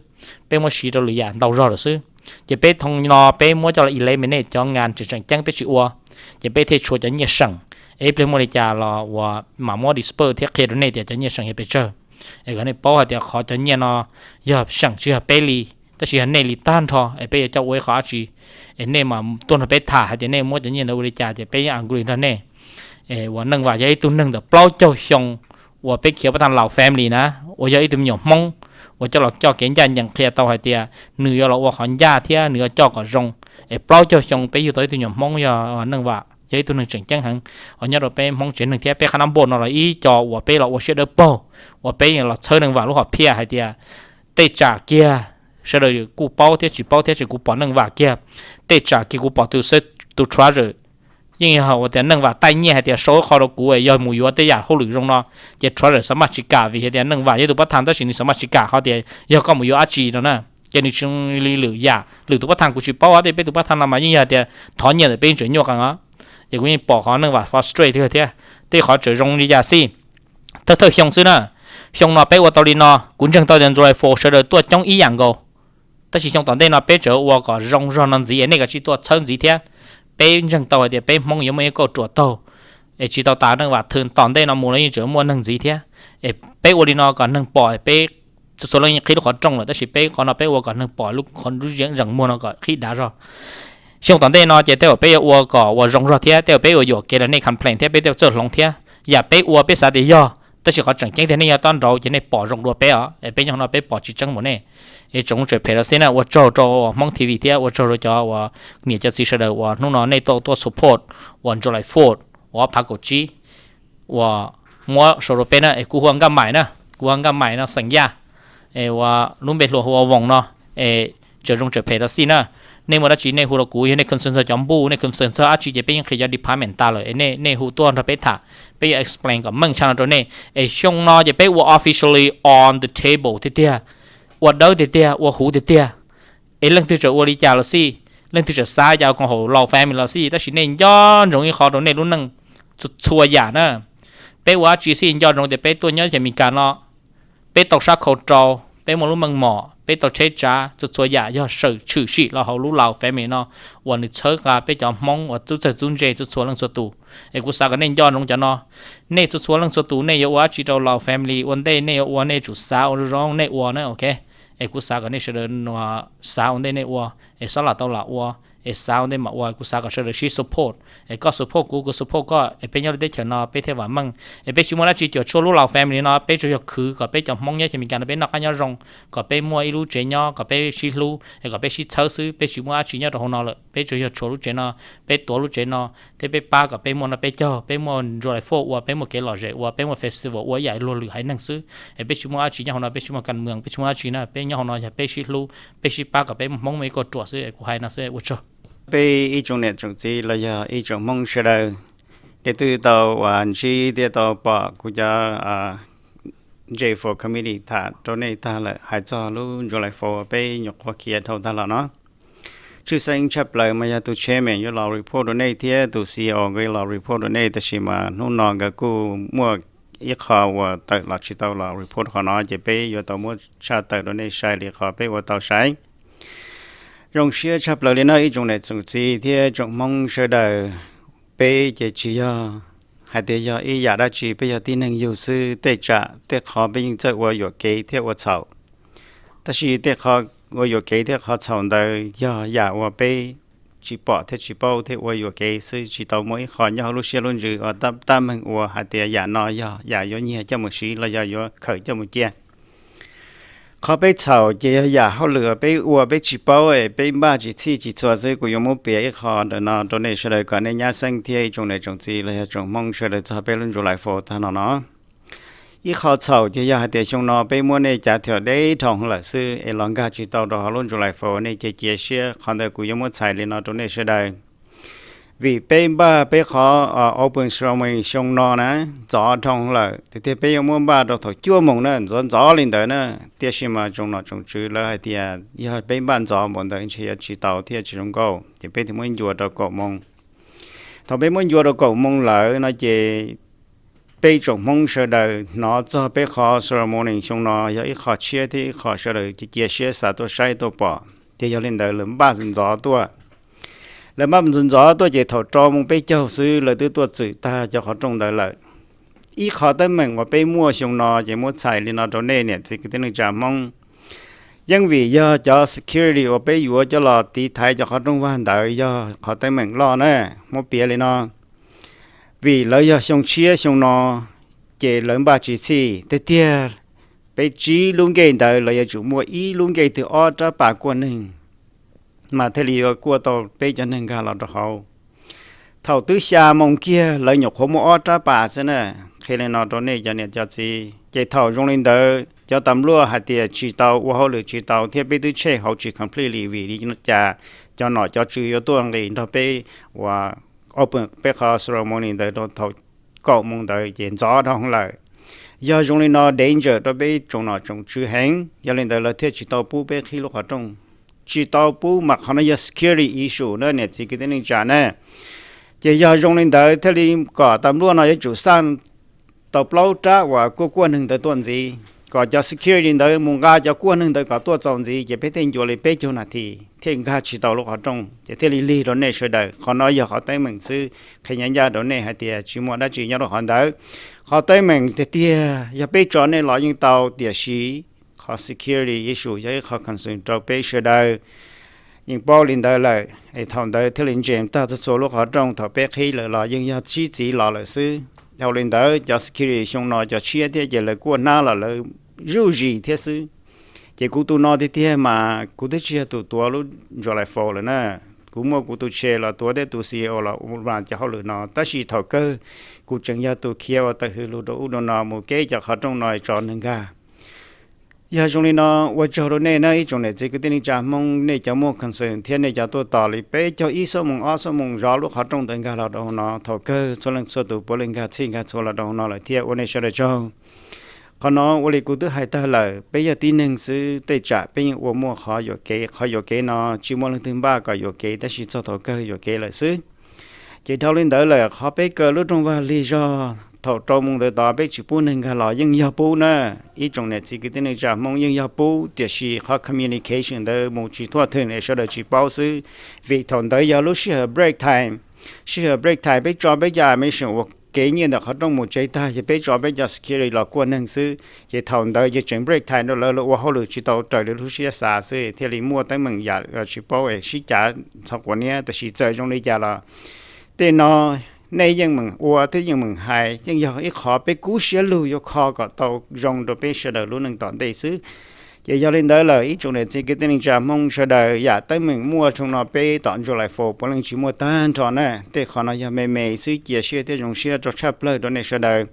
peb muab siv rau lwm yam ntau zog lawm xwb. Ces peb thoo no peb muab coj los eliminate cov ngas tseem tseem ceeb peb tsis ua, ces peb thiaj tshuav cov nyiaj seem. Es ib pliag muaj li cas los uas mam muab disburse thiab qhia rau nej tias cov nyiaj seem yog pes tsawg. Es kom nej paub hais tias qhov cov nyiaj no yog seem tsis yog peb li, tab sis yog nej li tag nrho, es peb yuav coj ua ib qho dab tsi, es nej mam tuaj nrog peb tham hais tias nej muab cov nyiaj ntawd ua li cas ces peb yeej agree nrog nej. Es uas Neej Vam yog ib tug neeg ntawm plaub caug xyoo uas peb khiav pab thaj Lao family na, uas yog ib tug me nyuam Hmoob uas coj los coj kev ncaj ncees qhia tau hais tias nws yuav los ua qhov ncaj thiab nws yuav coj kom zoo. Es plaub caug xyoo peb yug tau ib tug me nyuam Hmoob yog Neej Vam yog ib tug neeg tseem ceeb heev uas nyob rau peb Hmoob tsev neeg thiab peb qhab nab board no los ib co uas peb los ua siab dawb paug, uas peb los txhawb Neej Vam lub hom phiaj hais tias tej tsam kiag sawv daws kuj paub thiab tsis paub thiab, tab sis kuv pom Neej Vam kiag, tej tsam kiag kuv pom tus xwb tus treasurer. Yeej yog ua tias Neej Vam taij nyiaj hais tias sau ib qho rau kuv yog mus yuav tej yam hauj lwm zoo no, ces treasurer xav maj tsis kam vim hais tias Neej Vam yog tus pab thaj tab sis nws xav maj tsis kam qhov tias yog koj mus yuav dab tsi no na, ces nws tsis li lwm yam. Lwm tus pab thaj kuv tsis paub, tab sis peb tus pab thaj no mas yeej yog tias thov nyiaj ntawm peb tseem nyuaj qees os. Ces kuv yeej pom qhov Neej Vam frustrate thiab thiab, tej qhov tseem zoo li cas xij. Thawj thawj xyoo xwb na, xyoo no peb ua tau li no kuv ntseeg tau tias July Fourth sawv daws tuaj coob ib yam nkaus. Tab sis xyoo tom ntej no peb tseem ua kom zoo zog no ntxiv es nej kav tsij tuaj txhawb ntxiv thiab. Peb ntseeg tau hais tias peb Hmoob yuav muaj ib kauj ruam taug, es tsis tau tas Neej Vam thwm tom ntej no mus los yeej tseem muaj neeg ntxiv thiab. Es peb ua li no kom neeg pom, peb txhua leej yeej qhib lub qhov rooj lawm tab sis peb qhov no peb ua kom neeg pom lub qhov zeem muag no kom qhib dav zog. Xyoo tom ntej no ces tej zaum peb yuav ua kom uas zoo zog thiab, tej zaum peb ua yuam kev los nej complain thiab peb thiaj txawj hloov thiab. Yam peb ua peb xav tias yog, tab sis qhov tseem ceeb tiag nej yog tob nraud ces nej pom zoo dua peb os, es peb nyob no peb pom tsis tseeb npaum nej. Es tsoom tsem phem los xij na, ua tsaug rau Hmoob T V thiab ua tsaug rau cov uas niam cov txiv sawv daws uas hnub no nej tuaj tuaj support uas July Fourth uas ob phav kaum tsib uas muab sau rau peb na, es kuv hu ua Nkaj Maim na, kuv hu ua Nkaj Maim no xeem Yaj, es uas lub npe hluas hu ua Voos no. Es tsoom tsem phem los xij na, nej muaj dab tsi nej hu rau kuv, yog nej concern txog cov npuj, nej concern txog dab tsi ces peb yeej qhia cov department tas lawm, es nej nej hu tuaj nrog peb tham, peb yuav explain kom meej tshaj no rau nej. Es xyoo no ces peb ua officially on the table tiag tiag, ua dawb tiag tiag, ua huv tiag tiag. Es leej twg tseem ua li cas los xij, leej twg tseem xav cas koom haum Lao family los xij, tab sis nej nco ntsoov ib qho rau nej lub neej txhua yam na. Peb ua dab tsi xij nco ntsoov tias peb tuaj nyob teb chaws Amelikas no, peb tau sab khau rau, peb muaj lub meej mom, peb tau tsheb tsav, txhua txhua yam yog sawm tshwm sim los hauv lub Lao Family no uas nws txhawb qa peb cov Hmoob uas txhua txhua txhua leej txhua tus. Es kuv xav kom nej nco ntsoov cov no. Nej txhua txhua leej txhua tus nej yuav ua dab tsi rau Lao Family ua ntej nej yuav ua nej tsum xav ua zoo zoo nej ua na, ok? Es kuv xav kom nej sawv daws xav ua ntej nej ua, es xob lam tau lam ua, es xav ua ntej mam ua. Kuv xav kom sawv daws sib support, es koj support kuv, kuv support koj, es peb nyob lub teb chaws no peb thiaj vam meej. Es peb tsis muaj dab tsi cuam tshuaj lub Lao Family no, peb tsuas yog khwv kom peb cov Hmoob nyob chaw Amelikas no peb noj qab nyob zoo, kom peb muaj ib lub tsev nyob, kom peb sib hlub, es kom peb sib txhawb xwb. Peb tsis muaj dab tsi nyob rau hauv no lawm, peb tsuas yog tshuav lub tsev no, peb tuav lub tsev no thiab peb pab kom peb muaj noj peb caug, peb muaj July Four ua, peb muaj kev lom zem ua, peb muaj festival ua ib yam luag lwm haiv neeg xwb. Es peb tsis muaj dab tsi nyob hauv no, peb tsis muaj kas mees, peb tsis muaj dab tsi na, peb nyob hauv no yog peb sib hlub, peb sib pab kom peb muaj Hmoob muaj ib kauj ruam xwb. Kuv hais no xwb, ua tsaug. Peb ib tsoom niam tsoom txiv los yog ib tsoom Hmoob sawv daws, nej twb tau uas ntsib thiab tau pom kuv cov J four committee tham rau nej tag lawm hais txog lub July Four peb nyuam qhuav khiav dhau tag los no. Tshwj xeeb tshaj plaws mas yog tus chairman yuav los report rau nej thiab tus C E O nkawd yuav los report rau nej, tab sis mas hnub no nkawd kuj muaj ib qho uas tawm los tsis tau los report qhov no, ces peb yuav tau muab tshaj tawm rau nej sai li qhov peb ua tau sai. Zoo siab tshaj plaws li no ib tsoom niam tsoom txiv thiab tsoom Hmoob sawv daws. Peb ces tsis yog hais tias yog ib yam dab tsi, peb yog tib neeg yug xwb, tej tsam tej qhov peb yeej txawj ua yuam kev thiab ua txhaum. Tab sis tej qhov ua yuam kev thiab qhov txhaum ntawd yog yam uas peb tsis pom thiab tsis paub thiab ua yuam kev xwb, tsis tau muaj ib qho nyob hauv lub siab lub ntsws uas tab meeg ua hais tias yam no yog yam yuav nyiag coj mus siv los yog yuav khawm coj mus cia. Qhov peb txhaum ces yog yam hauj lwm peb ua peb tsis paub, peb npaj tsis txhij tsis txhua xwb. Kuv yuav muab piav ib qho ntawm no rau nej sawv daws kom nej nyab xeeb thiab ib tsoom niam tsoom txiv los yog tsoom Hmoob sawv daws txog peb lub July Four tag no no. Ib qho txhaum ces yog hais tias xyoo no peb muab nej cav thiam deb dhau lawm xwb es los nkag tsis tau rau hauv lub July Four, nej cia cia siab. Qhov ntawd kuv yuav muab txhais li no rau nej sawv daws. Vim peb npaj peb qhov open ceremony xyoo no na, ntxov dhau lawm, tiag tiag peb yuav muab npaj rau thaum cuaj moos na, ntxov ntxov li ntawd na. Tiam sis mas tsoom nom tsoom tswv lawv hais tias yog peb npaj ntxov npaum ntawd ntshe yuav tsis tau thiab tsis zoo nkauj, ces peb thiaj muab ncua rau kaum moos. Thaum peb muab ncua rau kaum moos lawm no ces peb tsoom Hmoob sawv daws hnov txog peb qhov ceremony xyoo no yog ib qho tshiab thiab ib qho sawv daws cia cia siab xav tuaj saib tuaj pom, ces yog li ntawd lawv npaj ntxov tuaj. Lawv npaj ntxov ntxov tuaj ces thaum rau moos peb caug xwb lawv twb tuaj txwm tag cov qhov rooj ntawd lawm. Ib qhov teeb meem uas peb muaj xyoo no ces muab txhais li no rau nej niam txiv kwv tij neej tsa Hmoob. Yeej vim yog cov security uas peb yuav coj los tiv thaiv cov qhov rooj vag ntawd yog qhov teeb meem loj na, muab piav li no. Vim lawv yog xyoo tshiab xyoo no, ces lawv npaj tsis txhij tiag tiag. Peb tsib lub nkej ntawd lawv yuav tsum muaj ib lub nkej twg ob rab pas kuaj neeg, mas thiaj li yuav kuaj tau peb cov neeg nkag los rau hauv. Thaum twb xya moos kiag lawv nyuam qhuav muaj ob rab pas xwb na. Qhia li no rau nej cov niam cov txiv, ces thaum zoo li ntawd cov tas luaj hais tias tsis tau ua hauj lwm tsis tau thiab peb twb check hauv tsis complete li, vim li cas cov nom cov tswv yuav tuaj nqis nrog peb ua open peb qhov ceremony ntawd rau thaum kaum moos ntawd ces ntxov dhau lawm. Yog zoo li no danger rau peb tsoom nom tsoom tswv heev, yog li ntawd lawv thiaj tsis tau pub peb qhib lub qhov rooj. Tsis tau pub mas qhov no yog security issue na niam txiv kwv tij neej tsa na. Ces yog zoo li ntawd thiaj li kom tas luaj no yuav tsum xaj tau plaub rab uas kuaj kuaj neeg ntawd tuaj ntxiv, kom cov security ntawd mus nqa cov kuaj neeg ntawd kom tuaj txaus ntxiv, ces peb thiaj ncua li peb caug nas this thiaj nkag tsis tau lub qhov rooj, ces thiaj li lig rau nej sawv daws. Qhov no yog qhov teeb meem xwb, qhia ncaj ncaj rau nej hais tias tsis muaj dab tsi nyob rau qhov ntawd. Qhov teeb meem tiag tiag yog peb tso nej los yeej tau, tiam sis qhov security issue yog ib qho concern rau peb sawv daws. Yeej paub li ntawd lawm es thaum ntawd thiaj li ntsees tag txhua txhua lub qhov rooj, thaum peb qhib lawm los yeej yog sib txiv los lawm xwb. Dhau li ntawd cov security xyoo no cov tshiab thiab ces lawv kuaj hnab los lawv zuj zis thiab xwb. Ces kuv tus no tiag tiag mas kuv twb tsis yog tus tuav lub July Four lawm na. Kuv muaj kuv tus chair los tuav thiab tus C E O los ua cov hauj lwm no, tab sis thaum kawg kuv tseem yog tus khiav ua tawm hws lus rau ub rau no mus keb cov qhov rooj no tso neeg nkag. Yog zoo li no, ua tsaug rau nej na ib tsoom niam txiv kwv tij neej tsa Hmoob, nej cov muaj concern thiab nej cov tuaj tos li peb caug ib xuab moos ob xuab moos zov lub qhov rooj ntawd nkag los rau hauv no. Thaum kawg txhua leej txhua tus puav leej nkag txhij nkag txhua los rau hauv no lawm thiab, ua nej sawv daws tsaug. Qhov no ua li kuv twb hais tag lawm, peb yog tib neeg xwb, tej tsam peb yeej ua muaj qhov yuam kev. Qhov yuam kev no tsis muaj leej twg npaj kom yuam kev, tab sis txog thaum kawg yuam kev lawm xwb. Ces dhau li ntawd lawm, qhov peb kaw lub rooj vag lig zog thaum rau moos ntawd tod peb tsis pub neeg nkag los yeej yog pub na. Ib tsoom niam txiv kwv tij neej tsa Hmoob, yeej yog pub, tiam sis qhov communication ntawd mus tsis thuaj thwm es sawv daws tsis paub xwb. Vim thaum ntawd yog lub sij hawm break time, sij hawm break time peb tso peb cov admission uas kev nyiaj ntawm qhov rooj mus tsev tag ces peb tso peb cov security los kuaj neeg xwb. Ces thaum ntawd ces tseem break time rau lawv, lawv ua hauj lwm tsis tau raws li lub siab xav xwb thiaj li muaj teeb meem yam tsis paub es sib cav txhov quav niab. Tab sis txawm zoo li cas los tej no nej yeej meem ua thiab yeej meem hais yeej yog ib qhov peb kub siab lug yuav kho kom tau zoo rau peb sawv daws lub neej tom ntej xwb. Ces yog li ntawd lawm ib tsoom niam txiv kwv tij neej tsa Hmoob sawv daws, yam teeb meem muaj tshoo no peb tom July Four puav leej tsis muaj tag nrho na. Tej qhov no yog me me xwb, cia siab thiab zoo siab rau tshaj plaws rau nej sawv daws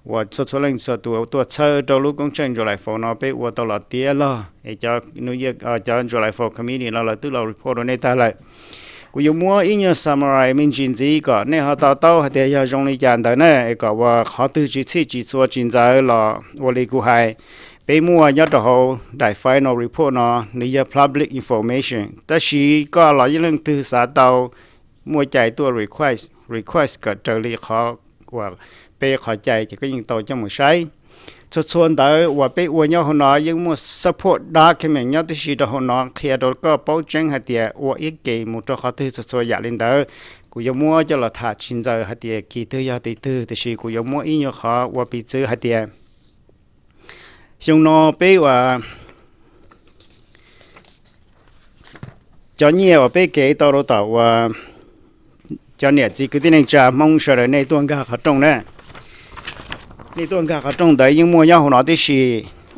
uas txhua txhua leej txhua tus tuaj txhawb rau lub koob tsheej July Four no peb ua tau los tiav log es cov July Four committee no lawv twb los report rau nej tag lawm. Kuv yuav muab ib nyuag summary me ntsis ntxiv kom nej ho to taub hais tias yog zoo li cas ntawd na, es kom uas qhov twg tsis txhij tsis txhua tsis ntxaws los ua li kuv hais, peb muaj nyob rau hauv daim final report no, nws yog public information. Tab sis koj los yeej leej twg xav tau, muaj cai tuaj request, request kom raws li qhov uas peb qhov cai ces koj yeej tau coj mus saib. Txhua txhua ntawv uas peb ua nyob hauv no yeej muaj support document nyob tib si rau hauv no qhia rau koj paub tseeb hais tias ua ib ke mus rau qhov twg txhua txhua yam li ntawd. Kuv yuav muab coj los tham tsis ntxaws hais tias kis twg yog tis twg, tiam sis kuv yuav muab ib nyuag qhov ua piv txwv hais tias xyoo no peb uas cov nyiaj uas peb kev tau rau tom uas cov niam txiv kwv tij neej tsa Hmoob sawv daws nej tuaj nkag qhov rooj na, nej tuaj nkag qhov rooj ntawd yeej muaj nyob hauv no tib si.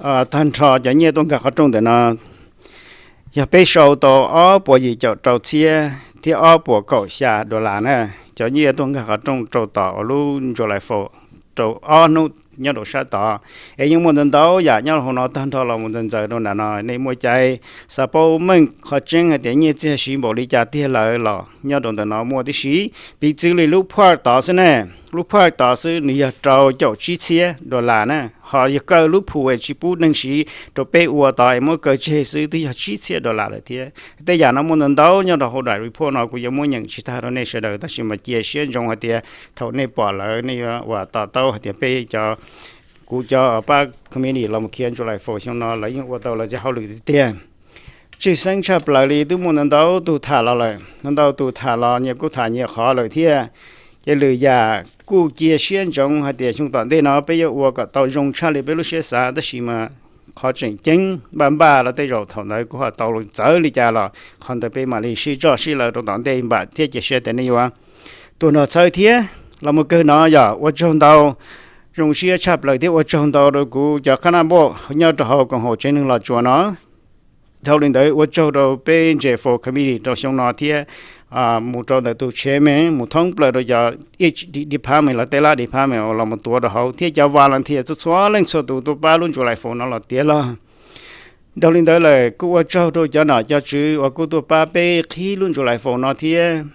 Tag nrho cov nyiaj tuaj nkag qhov rooj ntawm no yog peb sau tau ob puas yim caum rau txhiab thiab ob puas kaum xya dollar na. Cov nyiaj tuaj nkag qhov rooj rau tom uas lub July Four rau ob hnub nyob rau sab tod, es yeej muaj ntau ntau yam nyob hauv no tag nrho los mus ntxaws ntxaws rau nram no. Nej muaj cai xav paub meej qhov tseeb hais tias nyiaj txiag siv npaum li cas tiag lawm los nyob rau ntawm no muaj tib si. Piv txwv li lub part tod xwb ne, lub part tod xwb nws yog rau caum tsib txhiab dollar na. Ho yog kawg lub phu es tsis pub neeg siv rau peb ua tod es muab kaw tseg xwb twb yog tsib txhiab dollar lawm thiab. Tej yam no muaj ntau ntau nyob rau hauv daim report no, kuv yuav muab nyeem tsis tag rau nej sawv daws, tab sis mas cia siab ntsoov hais tias thaum nej pom lawm nej yuav uas to taub hais tias peb cov, kuv cov pab committee los mus khiav July Four xyoo no lawv yeej ua tau lawv cov hauj lwm tiag tiag. Tshwj xeeb tshaj plaws li twb muaj ntau ntau tus tham los lawm, ntau ntau tus tham los nyias kuj tham nyias qhov lawm thiab. Ces lwm yam kuj cia siab ntsoov hais tias xyoo tom ntej no peb yuav ua kom tau zoo tshaj li peb lub siab xav, tab sis mas qhov tseem ceeb npaj npaj los tej zaum thaum ntawd kuj ho tau txawv li cas los qhov ntawd peb mam li sib txoj sib law rau tom ntej npam thiab cia siab tias nej yuav tuaj nrog txhawb thiab. Los mus kawg no yog ua tsaug ntau, zoo siab tshaj plaws thiab ua tsaug ntau rau kuv cov qab naj npauj nyob rau hauv koom haum tsev neeg Los Tsuas no. Dhau li ntawd ua tsaug rau peb July Four committee rau xyoo no thiab mus rau ntawm tus chairman mus thoob plaws rau cov department los tej lab department uas los mus tuav rau hauv thiab cov volunteer txhua txhua leej txhua tus tuaj pab lub July Four no los tiav log. Dhau li ntawd lawm kuj ua tsaug rau cov nom cov tswv uas kuj tuaj pab peb qhib lub July Four no thiab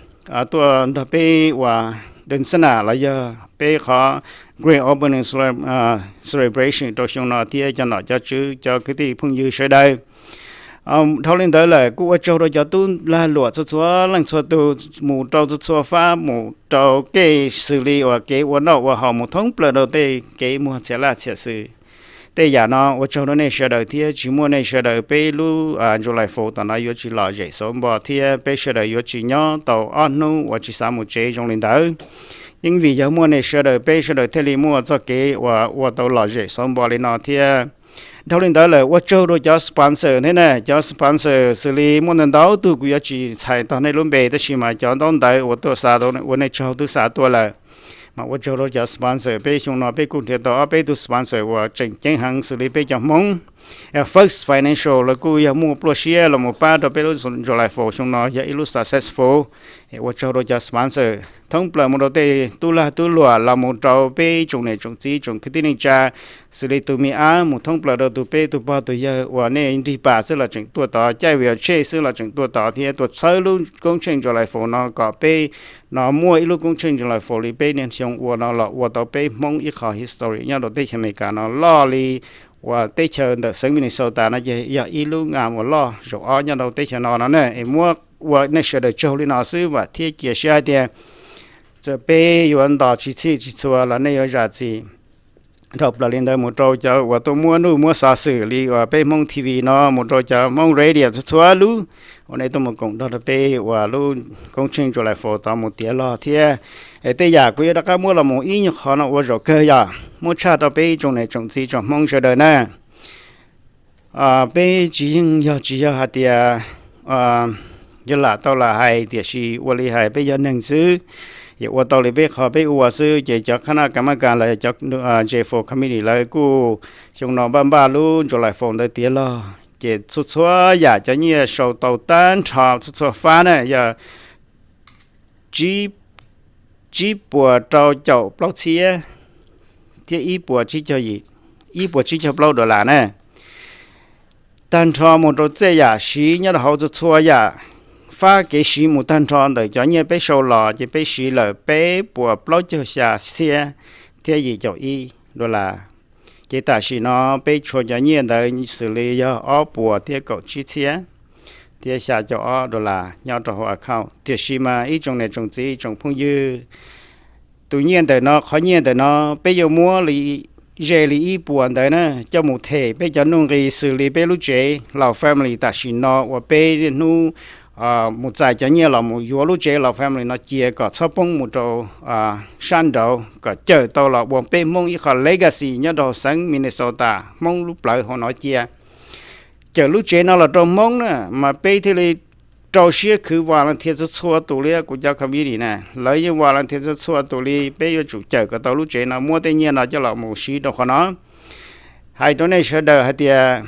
tuaj nrog peb ua dance na los yog peb qhov grand opening celebration rau xyoo no thiab cov nom cov tswv cov kwv tij phooj ywg sawv daws. Dhau li ntawd lawm kuj ua tsaug rau cov tub lag luam txhua txhua leej txhua tus mus rau txhua txhua fab mus rau kev xws li uas kev ua noj ua haus mus thoob plaws rau tej kev muag txhia laj txhia xwm. Tej yam no ua tsaug rau nej sawv daws thiab tsis muaj nej sawv daws peb lub July Four tom no yuav tsis lom zem xauv npo thiab peb sawv daws yuav tsis nyob tau ob hnub uas tsis xav mus tsev zoo li ntawd. Yeej vim yog muaj nej sawv daws peb sawv daws thiaj li muaj txoj kev uas ua tau lom zem xauv npo li no thiab. Dhau li ntawd lawm ua tsaug rau cov sponsor thiab na, cov sponsor xws li muaj ntau ntau tug kuv yuav tsis txhais tog nej lub npe tab sis mas cov ntaub ntawv uas tuaj xa tau ua nej tsaug twb xa tuaj lawm. Mas ua tsaug rau cov sponsor, peb xyoo no peb kuj nrhiav tau ob peb tug sponsor uas tseem ceeb heev xws li peb cov Hmoob. First Financial lawv kuj yog muaj pluaj siab los mus pab rau peb lub July Four xyoo no yog ib lub successful. Ua tsaug rau cov sponsor thoob plaws mus rau tej tub lag tub luam los mus rau peb tsoom niam tsoom txiv tsoom kwv tij neej tsa, xws li tus me ab mus thoob plaws rau tus peb tus pog tus yawg uas nej nrig pas xwb los tseem tuaj tod, caij wheelchair xwb los tseem tuaj tod thiab tuaj txhawb lub koob tsheej July Four no kom peb no muaj ib lub koob tsheej July Four li peb niaj xyoo ua no los ua tau peb Hmoob ib qho history nyob rau teb chaws Amelikas no loj li uas teb chaws ntawm xeev Minnesota no ces yog ib lub ngam uas loj zaum ob nyob rau teb chaws no no na. Es muab ua nej sawv daws tsaug li no xwb vam thiab cia siab hais tias Txawm peb yuav ntos tsis txhij tsis txhua los nej yuav zam txim. Dhau plaws li ntawd mus rau cov uas tuaj muab nuj muab xov xwm li uas peb Hmoob T V no, mus rau cov Hmoob radio txhua txhua lub uas nej tuaj mus koom nrog rau peb uas lub koob tsheej July Four tod mus tiav log thiab. Es tej yam kuv yuav rov qab muab los mus ib nyuag qhov no ua zaum kawg yog muab tshaj rau peb tsoom niam tsoom txiv tsoom Hmoob sawv daws na. Peb tsis yeej yog tsis yog hais tias yog lam tau lam hais, tiam sis ua li hais peb yog neeg xwb, yog ua tau li peb qhov peb ua xwb ces cov khab naj kas mab kas los cov J four committee lawv kuj xyoo no npaj npaj lub July Four ntawd tiav log ces txhua txhua yam cov nyiaj sau tau tag nrho txhua txhua fab na yog tsib puas rau caum plaub txhiab thiab ib puas tsib caug, ib puas tsib caug plaub dollar na. Tag nrho mus rau txij yam siv nyob rau hauv txhua txhua yam, fab kev siv mus tag nrho ntawm cov nyiaj peb sau los ces peb siv lawm peb puas plaub caug xya txhiab thiab yim caum ib dollar. Ces tam sim no peb tshuav cov nyiaj ntawd xws li yog ob puas thiab kaum tsib txhiab thiab xya caum ob dollar nyob rau hauv account. Tiam sis mas ib tsoom niam tsoom txiv tsoom phooj ywg, tus nyiaj ntawm no, qhov nyiaj ntawm no peb yuav muab li ze li ib puas ntawd na coj mus them peb cov nuj nqi xws li peb lub tsev Laus Family tam sim no uas peb niaj hnub mus txais cov nyiaj los mus yuav lub tsev Laus Family no cia kom txhob poob mus rau sab nraud, kom cawm tau los ua peb Hmoob ib qho legacy nyob rau xeev Minnesota Hmoob lub plawv hauv no cia. Cawm lub tsev no los rau Hmoob na, mas peb thiaj li rau siab khwv volunteer txhua txhua tus li kuv cov committee na, lawv yeej volunteer txhua txhua tus li. Peb yuav tsum cawm kom tau lub tsev no, muab tej nyiaj no coj los mus siv rau qhov no. Hais rau nej sawv daws hais tias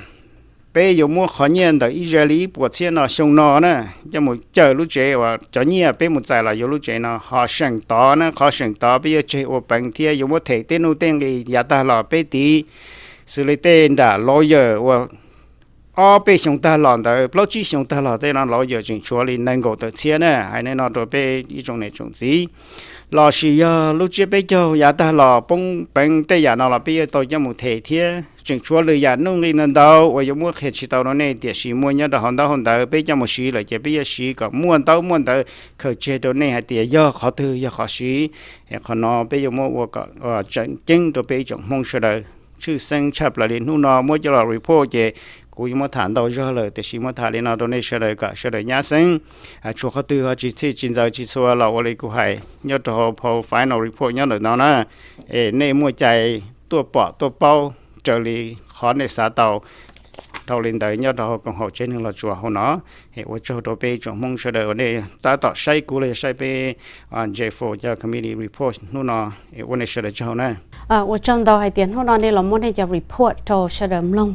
peb yuav muab qhov nyiaj ntawm ib ze li ib puas txhiab no xyoo no na coj mus cawm lub tsev uas cov nyiaj peb mus txais los yuav lub tsev no ho seem tod na. Qhov seem tod peb yuav tseg ua peev thiab yuav muab them tej nuj tej nqi yav tag los peb tiv, xws li tej nram lawyer uas ob peb xyoo tag los ntawd, plaub tsib xyoo tag los tej no lawyer tseem tshuav li nees nkaum tawm txhiab na. Hais li no rau peb ib tsoom niam tsoom txiv, los sis yog lub tsiab peb caug yav tag los poob peev tej yam no los peb yuav tau coj mus them thiab. Tseem tshuav lwm yam nuj nqi ntau ntau uas yuav muab qhia tsis tau rau nej, tiam sis muaj nyob rau hauv ntaub hauv ntawv peb coj mus siv lawm ces peb yuav siv kom muaj ntaub muaj ntawv khaws tseg rau nej hais tias yog qhov twg yog qhov siv. Qhov no peb yuav muab ua kom tseem ceeb rau peb ib tsoom Hmoob sawv daws. Tshwj xeeb tshaj plaws li hnub no muab coj los report ces kuv yuav muab tham ntau zog lawm, tiam sis muab tham li no rau nej sawv daws kom sawv daws nyab xeeb. Tshuav qhov twg ho tsis txhij tsis ntxaws tsis txhua los ua li kuv hais nyob rau hauv final report nyob ntawm no na, es nej muaj cai tuaj pom tuaj paub raws li qhov nej xav tau. Dhau li ntawd nyob rau hauv koom haum tsev neeg Los Tsuas hauv no, es ua tsaug rau peb tsoom Hmoob sawv daws uas nej tab tom saib kuv los yog saib peb J four cov committee report hnub no, es ua nej sawv daws tsaug na. Ua tsaug ntau hais tias hnub no nej los muab nej cov report rau sawv daws mloog.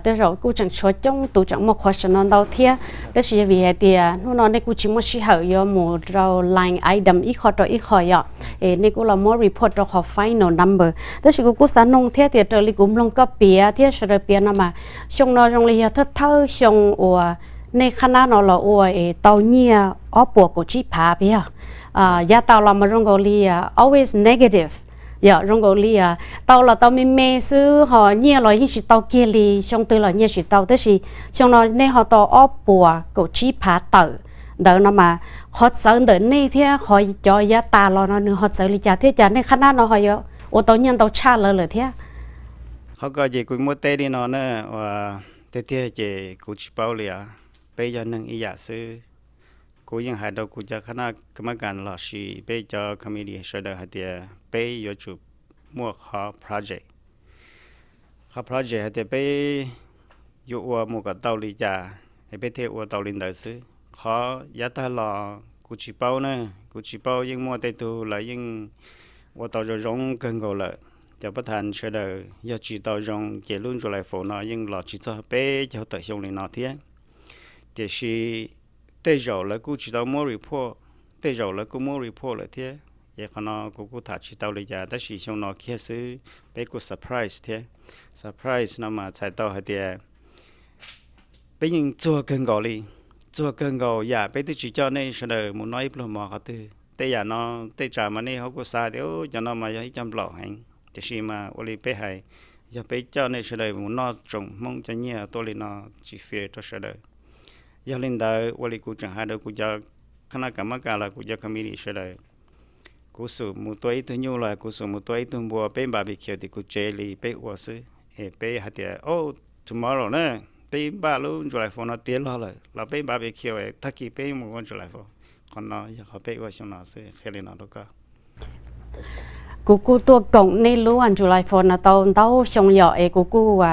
Tej zaum kuj tseem tshuav coob tus tseem muaj question no ntau thiab, tab sis yog vim hais tias hnub no nej kuj tsis muaj sij hawm yuav mus rau line item ib qho rau ib qho yom, es nej kuj los muab report rau qhov final number. Tab sis kuv kuj xav noog thiab tias raws li kuv mloog koj piav thiab sawv daws piav no mas xyoo no zoo li yog thawj thawj xyoo uas nej qhab nab no los ua es tau nyiaj ob puas kaum tsib phav puas yog? Yav tas los mas zoo nkaus li always negative, yog zoo nkaus li tau los tau me me xwb ho nyiaj los yeej tsis tau kiag li, xyoo twg los nyiaj tsis tau, tab sis xyoo no nej ho tau ob puas kaum tsib phav tawm ntawd no mas qhov txawv ntawm nej thiab qhov cov yav tas los no nws ho txawv li cas thiab cas nej qhab nab no ho yuav ua tau nyiaj ntau tshaj lawv lawm thiab? Qhov ko ces kuv muab teb li no na, tiag tiag ces kuv tsis paub li os. Peb yog neeg ib yam xwb. Kuv yeej hais rau kuv cov khab nab kas mab kas los sis peb cov committee sawv daws hais tias peb yuav tsum muaj qhov project. Qhov project hais tias peb yuav ua mus kom tau li cas es peb thiaj ua tau li ntawd xwb. Qhov yav tag los kuv tsis paub na, kuv tsis paub, yeej muaj tej tug lawv yeej ua tau zoo zoo kawg nkaus lawm. Cov pab thas sawv daws yog tsis tau zoo ces lub July Four no yeej los tsis txog peb caug tawm xyoo li no thiab. Tiam sis tej zaum lawv kuj tsis tau muab report, tej zaum lawv kuj muab report lawm thiab. Es qhov no kuv kuj tham tsis tau li cas, tab sis xyoo no kiag xwb peb kuj surprise thiab. Surprise no mas txhais tau hais tias peb yeej txuag kawg nkaus li, txuag kawg nkaus yam peb twb tsis coj nej sawv daws mus noj ib pluag mov qhov twg. Tej yam no tej tsam mas nej ho kuj xav tias cov no mas yog ib co nplaum heev, tiam sis mas ua li peb hais, yog peb coj nej sawv daws mus noj tsoom Hmoob cov nyiaj tuaj li no tsis fair rau sawv daws. Yog li ntawd ua li kuv tseem hais rau kuv cov khab nab kas mab kas los kuv cov committee sawv daws, kuv xum mus tua ib tug nyuj los kuv xum mus tua ib tug npua, peb barbecue tim kuv tsev li peb ua xwb. Es peb hais tias, o, tomorrow na, peb npaj lub July four no tiav log lawm los peb barbecue, tag kis peb mus ua July four. Qhov no yog qhov peb ua xyoo no xwb, qhia li no rau koj. Kuv kuj tuaj koom nej lub July four no tau ntau xyoo yom, es kuv kuj,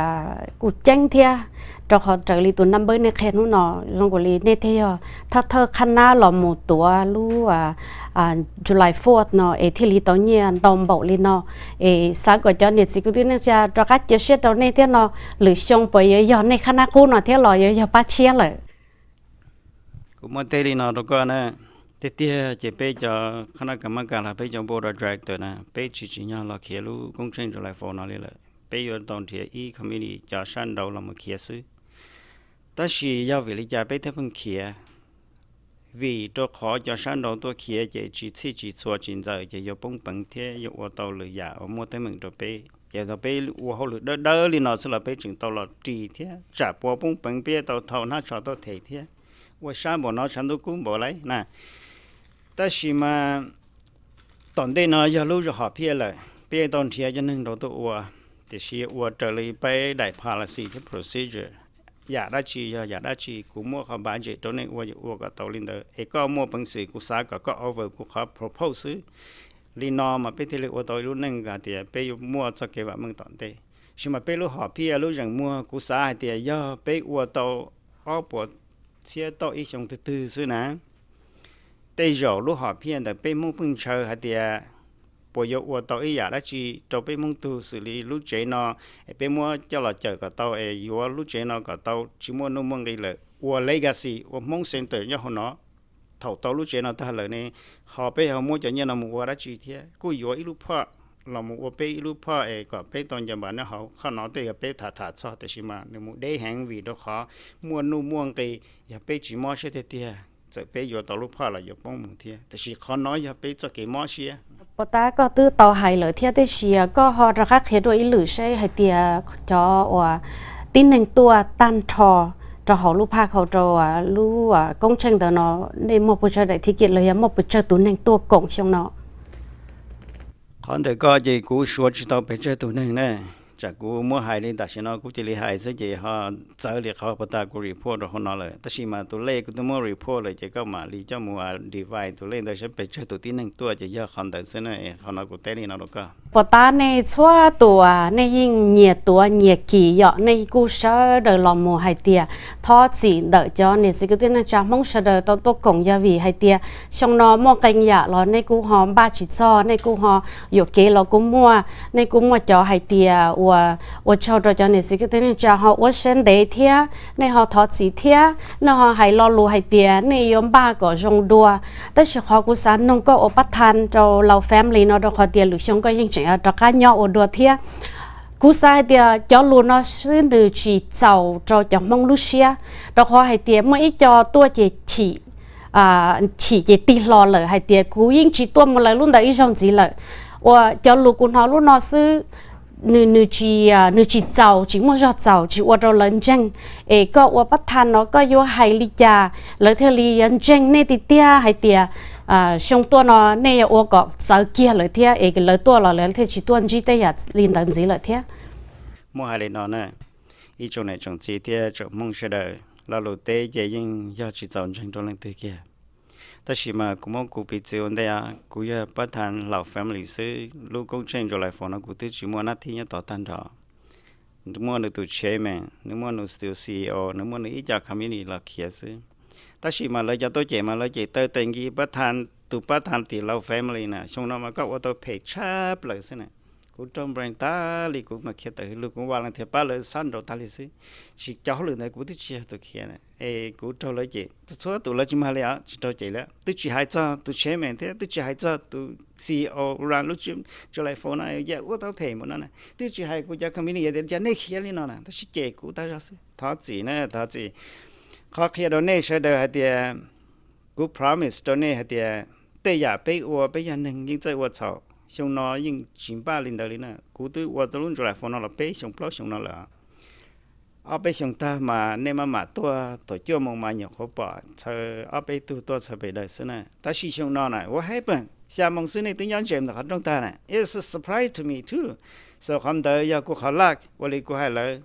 kuj ceeb thiab, rau qhov raws li tus number nej qhia hnub no, zoo nkaus li nej thiaj yog thawj thawj qhab nab los mus tuav lub July four no es thiaj li tau nyiaj ntau npaum li no. Es xav kom cov niam txiv kwv tij neej tsa rov qab cia siab rau nej thiab no, lwm xyoo puas yuav yog nej qhab nab qub no thiab los yuav yog pab tshiab lawm? Kuv muab teb li no rau koj na, tiag tiag ces peb cov qhab nab kas mab kas los peb cov board of director na, peb tsis tsim nyog los khiav lub koob tsheej July four no li lawm. Peb yuav tau nrhiav ib committee cov sab nraud los mus khiav xwb. Tab sis yog vim li cas peb thiaj pheej khiav? Vim rau qhov cov sab nraud tuaj khiav ces tsis txhij tsis txhua tsis ntxaws ces yuav poob peev thiab yuav ua tau lwm yam uas muaj teeb meem rau peb. Ces thaum peb ua hauj lwm dawb dawb li no xwb los peb tseem tau los ris thiab, tsam puas poob peev peb tau thau hnab tsho tuaj them thiab. Ua sab npaum no tshav ntuj kub npaum li na. Tab sis mas tom ntej no yog lub hom phiaj lawm, peb tau nrhiav cov neeg nraud tuaj ua, tiam sis ua raws li peb daim policy thiab procedure. Yam dab tsi yog yam dab tsi, kuv muab qhov budget rau nej ua, ua kom tau li ntawd es koj muaj peev xwm, kuv xav kom koj over kuv qhov propose xwb. Li no mas peb thiaj li ua tau ib lub neej hais tias peb yuav muaj txoj kev vam meej tom ntej. Sis mas peb lub hom phiaj lub zeem muag, kuv xav hais tias yog peb ua tau ob puas txhiab tauj ib xyoo twg twg xwb na, tej zaum lub hom phiaj ntawm peb Hmoob pheej ntshaw hais tias puas yuav ua tau ib yam dab tsi rau peb Hmoob tug, xws li lub tsev no es peb muab coj los cawm kom tau es yuav lub tsev no kom tau tsis muaj nuj muaj nqis lawm, ua legacy, ua Hmoob Center nyob hauv no. Thaum tau lub tsev no tag lawm ne, ho peb ho muab cov nyiaj no mus ua dab tsi thiab? Kuj yuav ib lub phoj los mus ua peb ib lub phoj es kom peb tau nco npas nyob hauv. Qhov no tej yog peb tham tham txog, tiam sis mas nws mus deb heev vim rau qhov muaj nuj muaj nqis, yog peb tsis mob siab tiag tiag, txawm peb yuav tau lub phoj los yuav poob mus thiab. Tiam sis qhov no yog peb txoj kev mob siab. Puas tab koj twb tau hais lawm thiab, tiam sis koj ho rov qab qhia dua ib lwm seb hais tias cov uas tib neeg tuaj tag nrho rau hauv lub phaj khau rau lub koob tsheej ntawd no, nej muaj pes tsawg daim ticket los yog muaj pes tsawg tus neeg tuaj koom xyoo no? Qhov ntawm ko ces kuv suav tsis tau pes tsawg tus neeg ne. Tsam kuv muab hais li tam sim no kuv cia li hais xwb ces ho txawv li qhov puag ta kuv report rau hauv no lawm. Tab sis mas tus lej kuv twb muab report lawm ces koj mam li coj mus divide tus lej ntawd saib pes tsawg tus tib neeg tuaj ces yog qhov ntawd xwb na. Qhov no kuv teb li no rau koj. Puas tab nej txhua tus nej yeej nyias tuav nyias kim yom, nej kuj sawv daws los mus hais tias thov txim ntawm cov niam txiv kwv tij neej tsa Hmoob sawv daws tau tuaj koom, yog vim hais tias xyoo no muaj qee yam los nej kuj ho npaj tsis txog, nej kuj ho yuam kev los kuj muaj, nej kuj muaj cov hais tias ua, ua tsaug rau cov niam txiv kwv tij neej tsa ho ua siab ntev thiab nej ho thov txim thiab nej ho hais lo lus hais tias nej yuav npaj kom zoo dua. Tab sis qhov kuv xav noog koj ua pab thaj rau Lao family no rau qhov tias lwm xyoo koj yeej tseem rov qab nyob ua dua thiab. Kuv xav hais tias cov lus no xwb nws tsis txaus rau cov Hmoob lub siab, rau qhov hais tias muaj ib co tuaj ces chim, chim ces tig hlo lawm hais tias kuv yeej tsis tuaj mus lawv lub ntawd ib zaug ntxiv lawm. Uas cov lus kuv hnov lub no xwb, nws, nws tsis, nws tsis txaus, tsis muaj zog txaus, tsis ua rau lawv ntseeg. Es koj ua pab thaj no koj yuav hais li cas lawv thiaj li yuav ntseeg nej tiag tiag hais tias xyoo tuaj no nej yuav ua kom txawv kiag lawv thiab es lawv tuaj los lawv thiaj tsis tuaj ntsib tej yam li ntawd ntxiv lawm thiab? Muab hais li no na, ib tsoom niam tsoom txiv thiab tsoom Hmoob sawv daws, lo lus teb ces yeej yog tsis txaus ntseeg rau leej twg kiag. Tab sis mas kuv muab kuv piv txwv ua ntej, kuv yog pab thaj Lao family xwb, lub koob tsheej July Four no kuv twb tsis muaj nab thib nyob tod tag nrho. Muaj nws tus chairman, nws muaj nws tus C E O, nws muaj nws ib co committee los khiav xwb. Tab sis mas lawv cov tuaj cem mas lawv cem tawg tes nkis, pab thaj, tus pab thaj tim Lao family na, xyoo no mas koj ua tau phem tshaj plaws xwb na. Kuv raug nplaim tag li, kuv mas khiav tawm hwv lug, kuv vam leej twg pab lawv sab nraud tag li xwb. Tsis, cov hauj lwm ntawd kuv twb tsis yog tus khiav na, es kuv raug lawv cem txhua tus, lawv tsis mag li os, tsis raug cem li. Twb tsis hais txog tus chairman thiab twb tsis hais txog tus C E O run lub July Four no, yam ua tau phem npaum no na. Twb tsis hais kuv cov committee tias cas nej khiav li no na, tab sis cem kuv tag zog xwb. Thov txim na, thov txim. Qhov qhia rau nej sawv daws hais tias, kuv promise rau nej hais tias tej yam peb ua, peb yog neeg yeej txawj ua txhaum. Xyoo no yeej tsis npaj li ntawd li na. Kuv twb ua tau lub July Four no los peb xyoo plaub xyoo no lawm. Ob peb xyoo tag mas nej maj mam tuaj, thaum cuaj moos mas nyuam qhuav pom txhawv ob peb tug tuaj txhawv pem daws xwb na. Tab sis xyoo no na, what happened? Xya moos xwb nej twb nyob ntsees ntawm qhov rooj tag na. It's a surprise to me too. So qhov ntawd yog kuv qhov luck, ua li kuv hais lawm,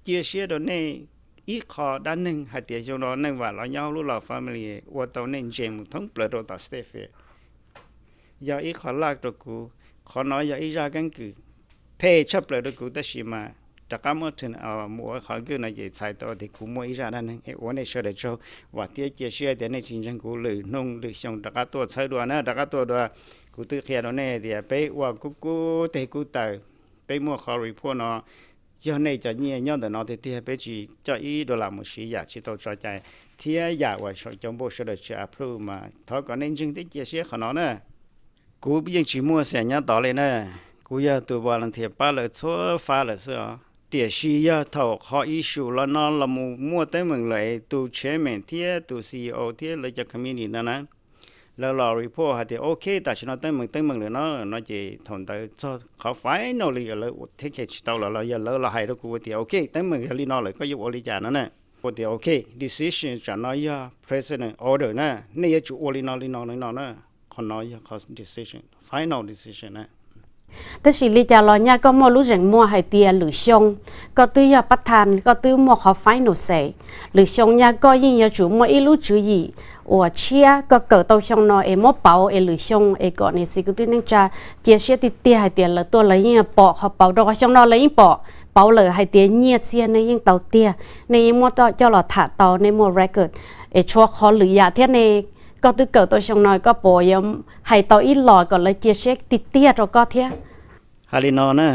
cia siab rau nej ib qho dab neeg hais tias xyoo no neej vam los nyob hauv lub Loud family ua tau nej ntsees mus thoob plaws rau tom State Fair. Yog ib qho luck rau kuv. Qhov no yog ib zaj keeb kwm phem tshaj plaws rau kuv, tab sis mas rov qab muab mus ua qhov good no ces txhais tau tias kuv muaj ib zaj dab neeg es ua nej sawv daws tsaug. Vam thiab cia siab tias nej tsis ntseeg kuv, lwm hnub lwm xyoo rov qab tuaj txhawb dua na, rov qab tuaj dua. Kuv twb qhia rau nej tias peb ua kub kub teg kub taw, peb muaj qhov report no, yog nej cov nyiaj nyob ntawm no tiag tiag peb tsis coj ib dollar mus siv yam tsis tau tso cai thiab yam uas cov npauj sawv daws tsis approve mas thov kom nej ntseeg thiab cia siab qhov no na. Kuv yeej tsis muaj xees nyob tod li na. Kuv yog tus volunteer pab lawv txhua fab lawm xwb os. Tiam sis yog thaum qhov issue los no los mus muaj teeb meem lawm, tus chairman thiab tus C E O thiab lawv cov committee ntawd na, lawv los report hais tias ok, tam sim no teeb meem teeb meem lawm no, no ces thaum ntawd txog qhov final li lawv take care tsis tau los los yog lawv los hais rau kuv tias ok, teeb meem yog li no lawm, koj yuav ua li cas no na. Kuv tias ok, decision tsam no yog president order na, nej yuav tsum ua li no li no li no na. Qhov no yog qhov decision, final decision na. Tab sis li cas los nyaj koj muaj lub zeem muag hais tias lwm xyoo koj twb yog pab thas, koj twb muaj qhov final say. Lwm xyoo nyaj koj yeej yuav tsum muaj ib lub tswv yim uas tshiab, koj kawm tau xyoo no es muab pauv es lwm xyoo es kom niam txiv kwv tij neej tsa cia siab tiag tiag hais tias lawv tuaj lawv yeej pom qhov pauv, rau qhov xyoo no lawv yeej pom pauv lawm hais tias nyiaj txiag nej yeej tau tiag, nej yeej muab coj los tham tau, nej muaj record. Es tshuav qhov lwm yam thiab ne, koj twb kawm tau xyoo no koj puas yuav hais tau ib los kom lawv cia siab tiag tiag rau koj thiab? Hais li no na,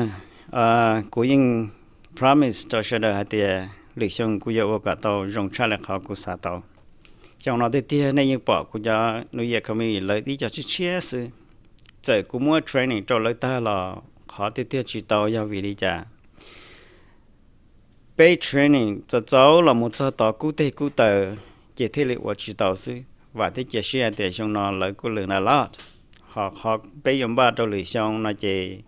kuv yeej promise rau sawv daws hais tias lwm xyoo kuv yuav ua kom tau zoo tshaj li qhov kuv xav tau. Xyoo no tiag tiag nej yeej pom kuv cov New Year committee lawv ib co tshiab tshiab xwb. Txawm kuv muab training rau lawv tag los qhov tiag tiag tsis tau yog vim li cas? Peb training txaus txaus los mus txog tod kub teg kub taw ces thiaj li ua tsis tau xwb. Vam thiab cia siab hais tias xyoo no lawv kuj learn a lot. Ho qhov peb yuav npaj rau lwm xyoo no ces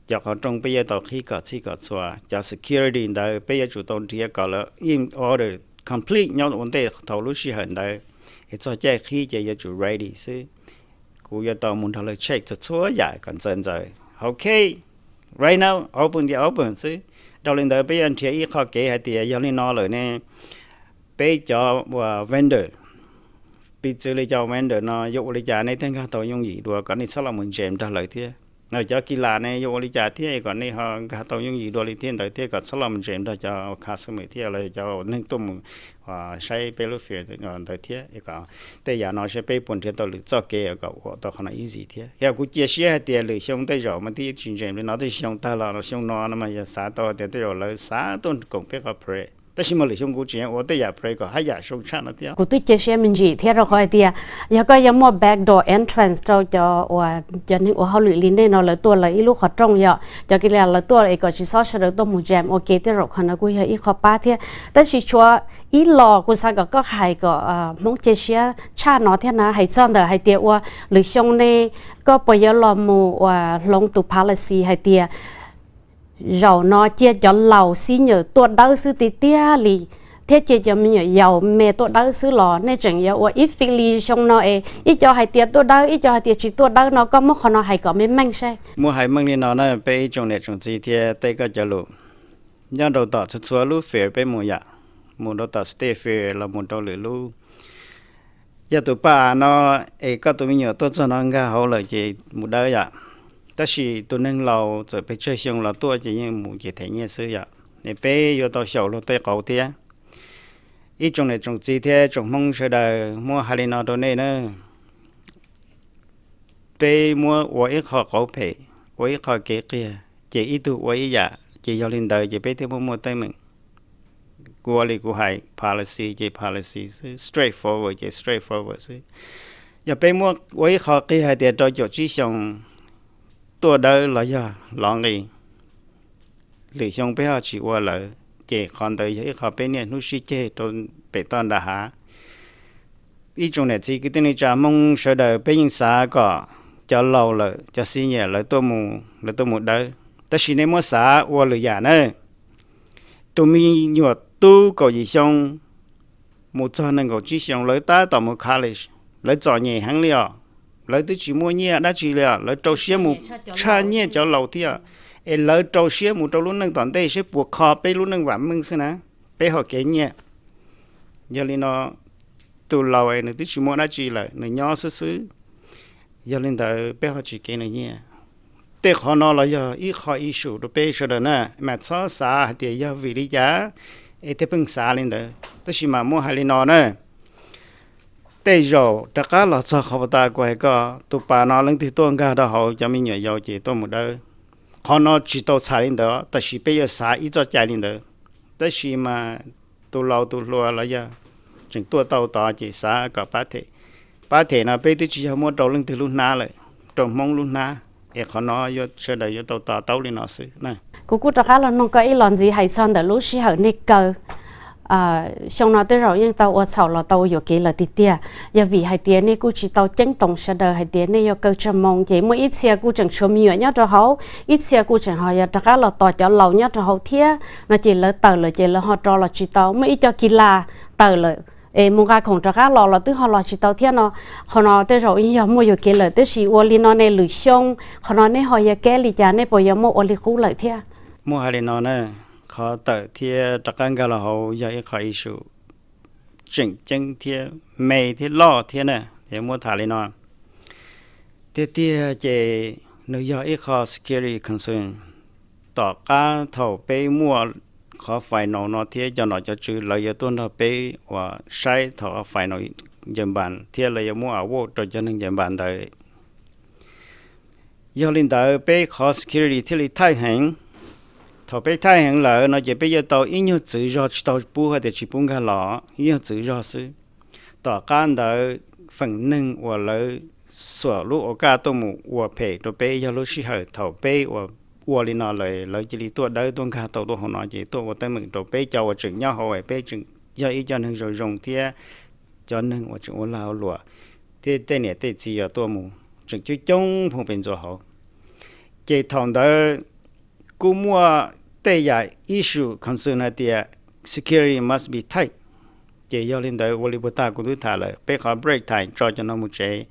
cov qhov rooj peb yuav tau qhib kom txhij kom txhua, cov security ntawd peb yuav tsum tau nrhiav kom lawv in order complete nyob ua ntej thaum lub sij hawm ntawd, es txog caij qhib ces yuav tsum ready xwb. Kuv yuav tau mus nrog lawv check txhua txhua yam kom ntxaws ntxaws. Ok, right now open ces open xwb. Dhau li ntawd peb yuav nrhiav ib qho kev hais tias yog li no lawm ne, peb cov vendor, piv txwv li cov vendor no yuav ua li cas nej thiaj nkag tau yooj yim dua kom nej txhob los mus ntsees nrog lawv thiab? Cov kis las ne yuav ua li cas thiab kom nej ho nkag tau yooj yim dua li thiab ntawd thiab kom txhob los mus ntsees nrog cov customer thiab los cov neeg tuaj mus saib peb lub fair ntawd thiab? Kom tej yam no saib peb puas nrhiav tau lwm txoj kev kom ua tau qhov no easy thiab. Yog kuv cia siab hais tias lwm xyoo tej zaum mas twb tsis ntsees li no, tej xyoo tag los xyoo no no mas yog xav tau tias tej zaum lawv xav tuaj koom peb qhov prayer, tab sis mas lwm xyoo kuv tseem ua tej yam prayer kom haj yam zoo tshaj no thiab. Kuv twb cia siab me ntsis thiab rau qhov hais tias yog koj yuav muaj backdoor entrance rau cov uas cov neeg ua hauj lwm li nej no lawv tuaj lawv ib lub qhov rooj yom, cov kis las lawv tuaj es kom tsis txhob sawv daws tuaj mus jam ua ke, tej zaum qhov no kuj yog ib qho pab thiab. Tab sis tshuav ib los kuv xav kom koj hais kom Hmoob cia siab tshaj no thiab na, hais txog ntawm hais tias ua lwm xyoo ne koj puas yuav los mus uas hloov tus policy hais tias zaum no cia cov laus senior tuaj dawb xwb tiag tiag li, thiab cia cov me nyuam yaus me tuaj dawb xwb los nej tseem yuav ua ib fij li xyoo no es ib co hais tias tuaj dawb ib co hais tias tsis tuaj dawb no, koj muab qhov no hais kom meej meej saib. Muab hais meej li no na, peb ib tsoom niam tsoom txiv thiab tej koj cov lus, nyob rau tom txhua txhua lub fair peb mus yam, mus rau tom state fair los mus rau lwm lub, yog tus paj av no es koj tus me nyuam tuaj txog no nkag hauv lawm ces mus dawb yom. Tab sis tus neeg laus txawm pes tsawg xyoo los tuaj ces yeej mus ces them nyiaj xwb yom. Es peb yuav tau xyaum luag tej qauv thiab. Ib tsoom niam tsoom txiv thiab tsoom Hmoob sawv daws, muab hais li no rau nej na, peb muab ua ib qho qauv phem, ua ib qho kev qiag, ces ib tug ua ib yam, ces yog li ntawd ces peb thiaj muaj muaj teeb meem. Kuv ua li kuv hais, policy ces policy xwb, straight forward ces straight forward xwb. Yog peb muab ua ib qho qiag hais tias rau caum tsib xyoo tuaj dawb los yog lov nqi, lwm xyoo peb ho tsis ua lawm, ces qhov ntawd yog ib qho peb niaj hnub sib ceg rau pem toj nram hav. Ib tsoom niam txiv kwv tij neej tsa Hmoob sawv daws, peb yeej xav kom cov laus lawm, cov senior lawv tuaj mus, lawv tuaj mus dawb. Tab sis nej muab xav ua lwm yam na. Tus me nyuam tub kaum yim xyoo mus txog nees nkaum tsib xyoo, lawv tab tom mus college, lawv txom nyem heev li os. Lawv twb tsis muaj nyiaj dab tsi li, lawv rau siab mus tshaj nyiaj cov laus thiab, es lawv rau siab mus rau lub neej tom ntej seb puas kho peb lub neej vam meej xwb na, peb ho kev nyiaj. Yog li no, tus laus es nws twb tsis muaj dab tsi lawm, nws nyob xwb xwb, yog li ntawd peb ho tsis kev nws nyiaj. Tej qhov no los yog ib qho issue rau peb sawv daws na, mas txhob xav hais tias yog vim li cas es thiaj pheej xav li ntawd. Tab sis mas muaj hais li no na, tej zaum rov qab los txog qhov uas tas kuv hais koj, tus pas no leej twg tuaj nkag rau hauv cov me nyuam yaus ces tuaj mus dawb. Qhov no tsis tau txhais li ntawd, tab sis peb yuav xav ib txoj cai li ntawd. Tab sis mas tus laus tus hluas los yog tseem tuaj tau tod ces xav kom pab them. Pab them no peb twb tsis yog muab rau leej twg lub hnab lawm, rau Hmoob lub hnab, es qhov no sawv daws yuav tau to taub li no xwb. Kuv kuj rov qab los nug koj ib los ntxiv hais txog ntawm lub sij hawm nej kaw. Xyoo no tej zaum yeej tau ua txhaum los tau yuam kev lawm tiag tiag, yog vim hais tias nej kuj tsis tau ceeb toom sawv daws hais tias nej yuav kaw tsawg moo, ces muaj ib txhia kuj tseem tshuav me nyuam nyob rau hauv, ib txhia kuj tseem ho yog rov qab los tos cov laus nyob rau hauv thiab no, ces lawv tawm lawm ces lawv ho rov los tsis tau. Muaj ib co kis las tawm lawm es mus nqa khoom rov qab los los twb ho los tsis tau thiab no. Qhov no tej zaum yog muaj yuam kev lawm, tab sis ua li no ne lwm xyoo qhov no nej ho yuav keb li cas, nej puas yuav muaj ua li qub lawm thiab? Muaj hais li no na, qhov tawm thiab rov qab nkag los hauv yog ib qho issue tseem ceeb thiab me thiab loj thiab na, yuav muab tham li no. Tiag tiag ces nws yog ib qho security concern. Tom qab thaum peb muaj qhov final no thiab cov nom cov tswv lawv yuav tuaj nrog peb uas saib thaum qhov final ncaws npas thiab lawv yuav muab award rau cov neeg ncaws npas ntawd. Yog li ntawd peb qhov security thiaj li thaij heev. Thaum peb thaij heev lawm no ces peb yuav tau ib nyuag txwv zog, tsis tau pub hais tias tsis pub nkag los, ib nyuag txwv zog xwb. Tom qab ntawd feem neeg uas lawv xuas lub ua kaj tuaj mus ua phem rau peb yog lub sij hawm thaum peb ua, ua li no lawm lawv cia li tuaj dawb tuaj nkag tau tuaj hauv no ces tuaj ua teeb meem rau peb cov uas tseem nyob hauv, peb tseem yog ib co neeg zoo zoo thiab cov neeg uas tseem ua lag ua luam thiab tej niam tej txiv uas tuaj mus tseem coob coob phooj pes ntxuas hauv. Ces thaum ntawd kuj muaj tej yam issue concern hais tias security must be tight. Ces yog li ntawd ua li puag ta kuv twb tham lawm, peb qhov break time tso cov no mus tsev,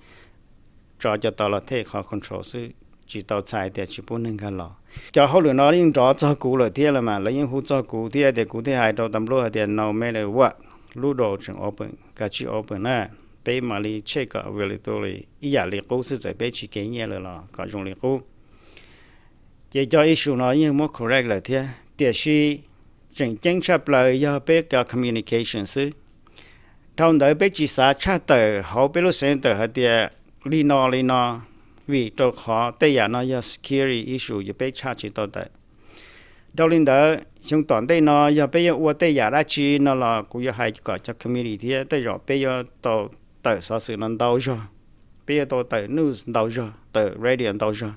tso cov tod los them qhov control xwb, tsis tau txhais tias tsis pub neeg nkag los. Cov hauj lwm no yeej nrov txog kuv lawm thiab los mas lawv yeej hu txog kuv thiab tias kuv thiaj hais rau tas npluaj hais tias no matter what, lub door tseem open, kav tsij open na, peb mam li check kom availability ib yam li qub xwb, txawm peb tsis kev nyiaj lawm los kom zoo li qub. Ces cov issue no yeej muab correct lawm thiab, tiam sis tseem ceeb tshaj plaws yog peb cov communication xwb. Dhau ntawd peb tsis xav tshaj tawm hauv peb lub center hais tias li no li no, vim rau qhov tej yam no yog security issue ces peb tshaj tsis tau tawm. Dhau li ntawd xyoo tom ntej no yog peb yuav ua tej yam dab tsi no los kuv yuav hais kom cov committee thiab, tej zaum peb yuav tau tawm xov xwm no ntau zog, peb yuav tau tawm news ntau zog, tawm radio ntau zog,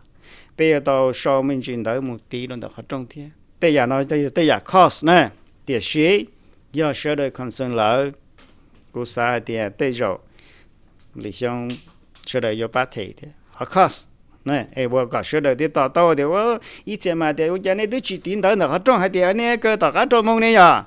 peb yuav tau sau me ntsis ntawv mus tiv rau ntawm qhov rooj thiab. Tej yam no yog tej yam cost na, tiam sis yog sawv daws concern lawm, kuv xav hais tias tej zaum lwm xyoo sawv daws yuav pab them thiab qhov cost. Es ua kom sawv daws thiaj to taub tias ib txhia mas tias ua cas nej twb tsis tiv ntawv ntawm qhov rooj hais tias nej kaw tom qab rau moo ne yog?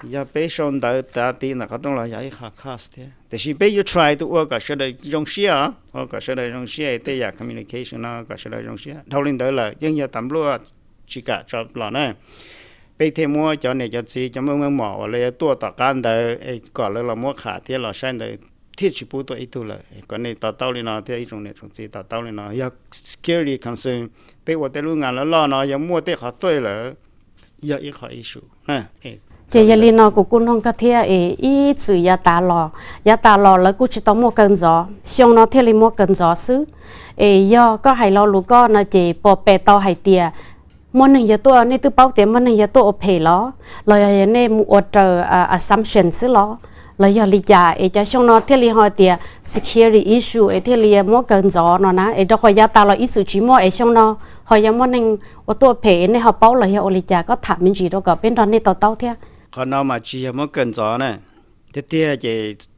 Yog peb sau ntawv tav tiv ntawm qhov rooj los yog ib qho cost thiab, tiam sis peb yuav try to ua kom sawv daws zoo siab os, ua kom sawv daws zoo siab tej yam communication no kom sawv daws zoo siab. Dhau li ntawd lawm yeej yog tas npluaj tsis kam tso los na, peb thiaj muab cov niam cov txiv cov muaj meej mom uas lawv yuav tuaj tom qab ntawd es kom lawv los muab qham thiab los saib ntawd thiaj tsis pub tuaj ib tug lawm. Kom nej to taub li no thiab ib tsoom niam tsoom txiv to taub li no, yog security concern, peb ua tej lub ngas loj loj no yog muaj tej qhov thuj lawm, yog ib qho issue. Ces yog li no kuv kuj nug koj thiab es ib txwm yav tas los, yav tas los lawv kuj tsis tau muaj kaw ntxov, xyoo no thiaj li muab kaw ntxov xwb. Es yog koj hais lo lus koj no ces puas pem tau hais tias muaj neeg yuav tuaj, nej twb paub tias muaj neeg yuav tuaj ua phem los, los yog nej mus ua raws assumption xwb los, los yog li cas es cov xyoo no thiaj li ho tias security issue es thiaj li muab kaw ntxov no na? Es rau qhov yav tas los ib txwm tsis muaj es xyoo no ho yog muaj neeg ua tuaj phem es nej ho paub los yog ua li cas? Koj tham me ntsis rau kom peb nrog nej to taub thiab. Qhov no mas tsis yog muab kaw ntxov na, tiag tiag ces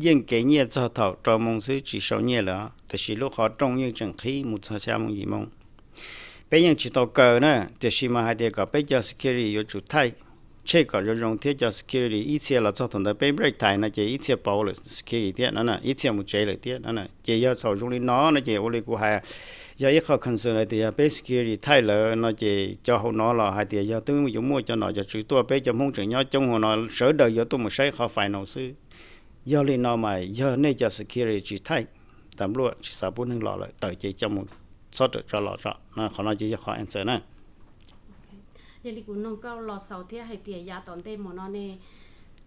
yeej kev nyiaj txog thaum rau moo xwb tsis sau nyiaj lawm, tiam sis lub qhov rooj yeej tseem qhib mus txog xya moo yim moo. Peb yeej tsis tau kaw na, tiam sis mas hais tias kom peb cov security yuav tsum thaij, check kom zoo zoo thiab cov security ib txhia los txog thaum ntawd peb break time no ces ib txhia pauv lawm security thiab no, ib txhia mus tsev lawm thiab no. Ces yog thaum zoo li no no ces ua li kuv hais, yog ib qho concern hais tias yog peb security tight lawm no ces cov hauv no los hais tias yog twb yuav muaj cov nom cov tswv tuaj, peb cov Hmoob tseem nyob coob hauv no sawv daws yuav tuaj mus saib qhov final xwb. Yog li no mas yog nej cov security tsis tight, tas npluaj tsis xav pub neeg los lawm, tawm ces coj mus txhob rawm tso los tso. Qhov no ces yog qhov answer na. Yog li kuv noog koj los xaus thiab hais tias yav tom ntej mus no ne,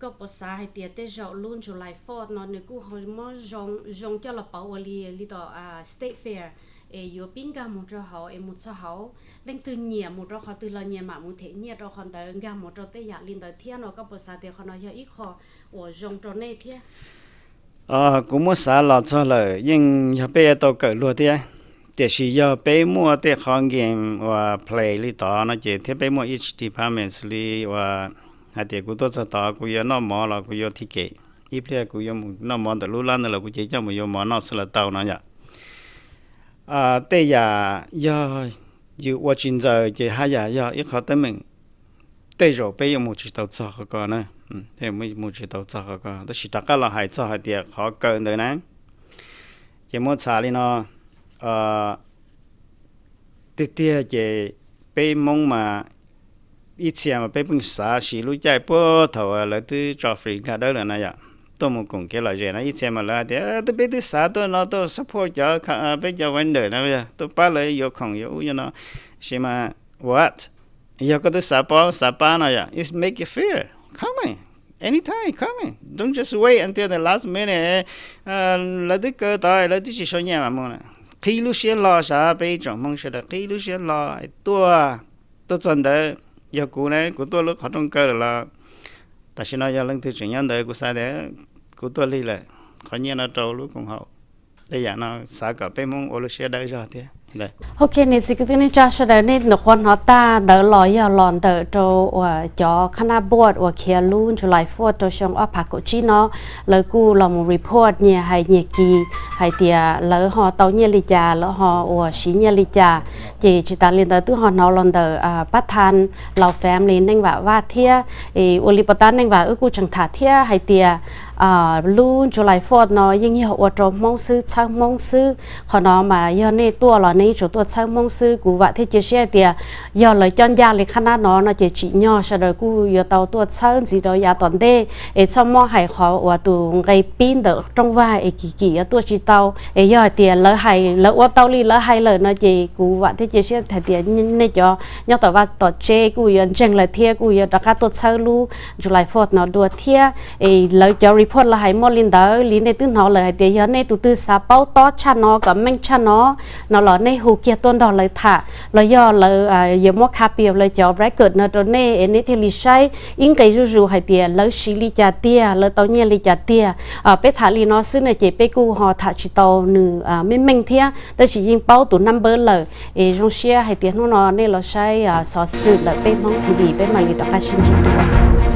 koj puas xav hais tias tej zaum lub July Fourth no nws kuj ho muab zoo coj los pauv ua li, li tom State Fair, es yuav pib nkag mus rau hauv es mus txog hauv, leej twg nyiam mus rau qhov twg los nyias mam mus them nyiaj rau qhov ntawd, nkag mus rau tej yam li ntawd thiab no, koj puas xav tias qhov no yog ib qho uas zoo rau nej thiab? Kuv muab xav los txog lawm, yeej yog peb yuav tau kawm luag thiab. Tiam sis yog peb muaj tej qhov game uas play li tod no ces thiab peb muaj each department li uas hais tias kuv tuaj txog tod kuv yuav noj mov los kuv yuav ticket, ib pliag kuv yuav mus noj mov ntawm lub lab ntawd los kuv ces coj mus yuav mov noj xwb los tau no yom. Tej yam yog yus ua tsis ntxaws ces haj yam yog ib qho teeb meem, tej zaum peb yuav mus tsis tau txog qhov ko na. Mus tsis tau txog qhov ko, tab sis rov qab los hais txog hais tias qhov kawg ntawd na, ces muab txhais li no, tiag tiag ces peb Hmoob mas ib txhia mas peb pheej xav siv lub caij puag thaum lawv twb tso free nkag dawb lawm na yom, tuaj mus koom kev lom zem no, ib txhia mas lawv hais tias twb peb twb xav tuaj no tuaj support cov, peb cov vendor na, tuaj pab lawv yuav khoom yuav ub yuav no. Sis mas what, yog koj twb xav paub xav pab no yom, it's make it fair, come in, anytime, come in, don't just wait until the last minute, lawv twb kaw tod lawv twb tsis sau nyiaj mam mus. Qhib lub siab hlo sav, peb ib tsoom Hmoob sawv daws qhib lub siab hlo tuaj. Tuaj txog ntawd, yog kuv ne kuv tuaj lub qhov rooj kaw lawm los, tam sim no yog leej twg tseem nyob ntawd kuv xav tias kuv tuaj lig lawm, qhov nyiaj no rau lub koom haum. Tej yam no xav kom peb Hmoob ua lub siab dawb zog thiab. Ok, niam txiv kwv tij neej tsa sawv daws, nej nyuam qhuav hnov tag ntawd los yog los ntawm rau uas cov khab nab board uas khiav lub July Fourth rau xyoo ob phav kaum tsib no, lawv kuj los mus report nyias hais nyias kis hais tias lawv ho tau nyiaj li cas, lawv ho uas siv nyiaj li cas. Ces tsis tas li ntawd twb ho hnov los ntawm pab tha Lao family Neej Vam Vaj thiab, es ua li puas tab Neej Vam wb kuj tseem tham thiab hais tias lub July Fourth no yeej yog ua rau Hmoob xwb, txhawb Hmoob xwb. Qhov no mas yog nej tuaj los nej yuav tsum tuaj txhawb Hmoob xwb. Kuv vam thiab cia siab hais tias yog lawv coj ncaj li qhab nab no no ces tsim nyog sawv daws kuj yuav tau tuaj txhawb ntxiv rau yav tom ntej, es txhob muab hais qhov uas tus nqe pib ntawm rooj vag es kim kim yuav tuaj tsis tau. Es yog hais tias lawv hais, lawv ua tau li lawv hais lawm no ces kuv vam thiab cia siab hais tias nej cov nyob tom vaj tom tsev kuj yuav ntseeg lawv thiab kuj yuav rov qab tuaj txhawb lub July Fourth no dua thiab. Es lawv cov report lawv hais muaj li ntawd li nej twb hnov lawm hais tias yog nej tus twg xav paub tob tshaj no kom meej tshaj no, no los nej hu kiag tuaj nrog lawv tham los yog lawv yuav muab copy lawv cov record no rau nej es nej thiaj li saib ib nqe zuj zus hais tias lawv siv li cas tiag, lawv tau nyiaj li cas tiag. Peb tham li no xwb no ces peb kuj ho tham tsis tau nws meej meej thiab, tab sis yeej paub tus number lawm. Es zoo siab hais tias hnub no nej los saib xov xwm ntawm peb Hmoob T V, peb mam li rov qab sib ntsib dua.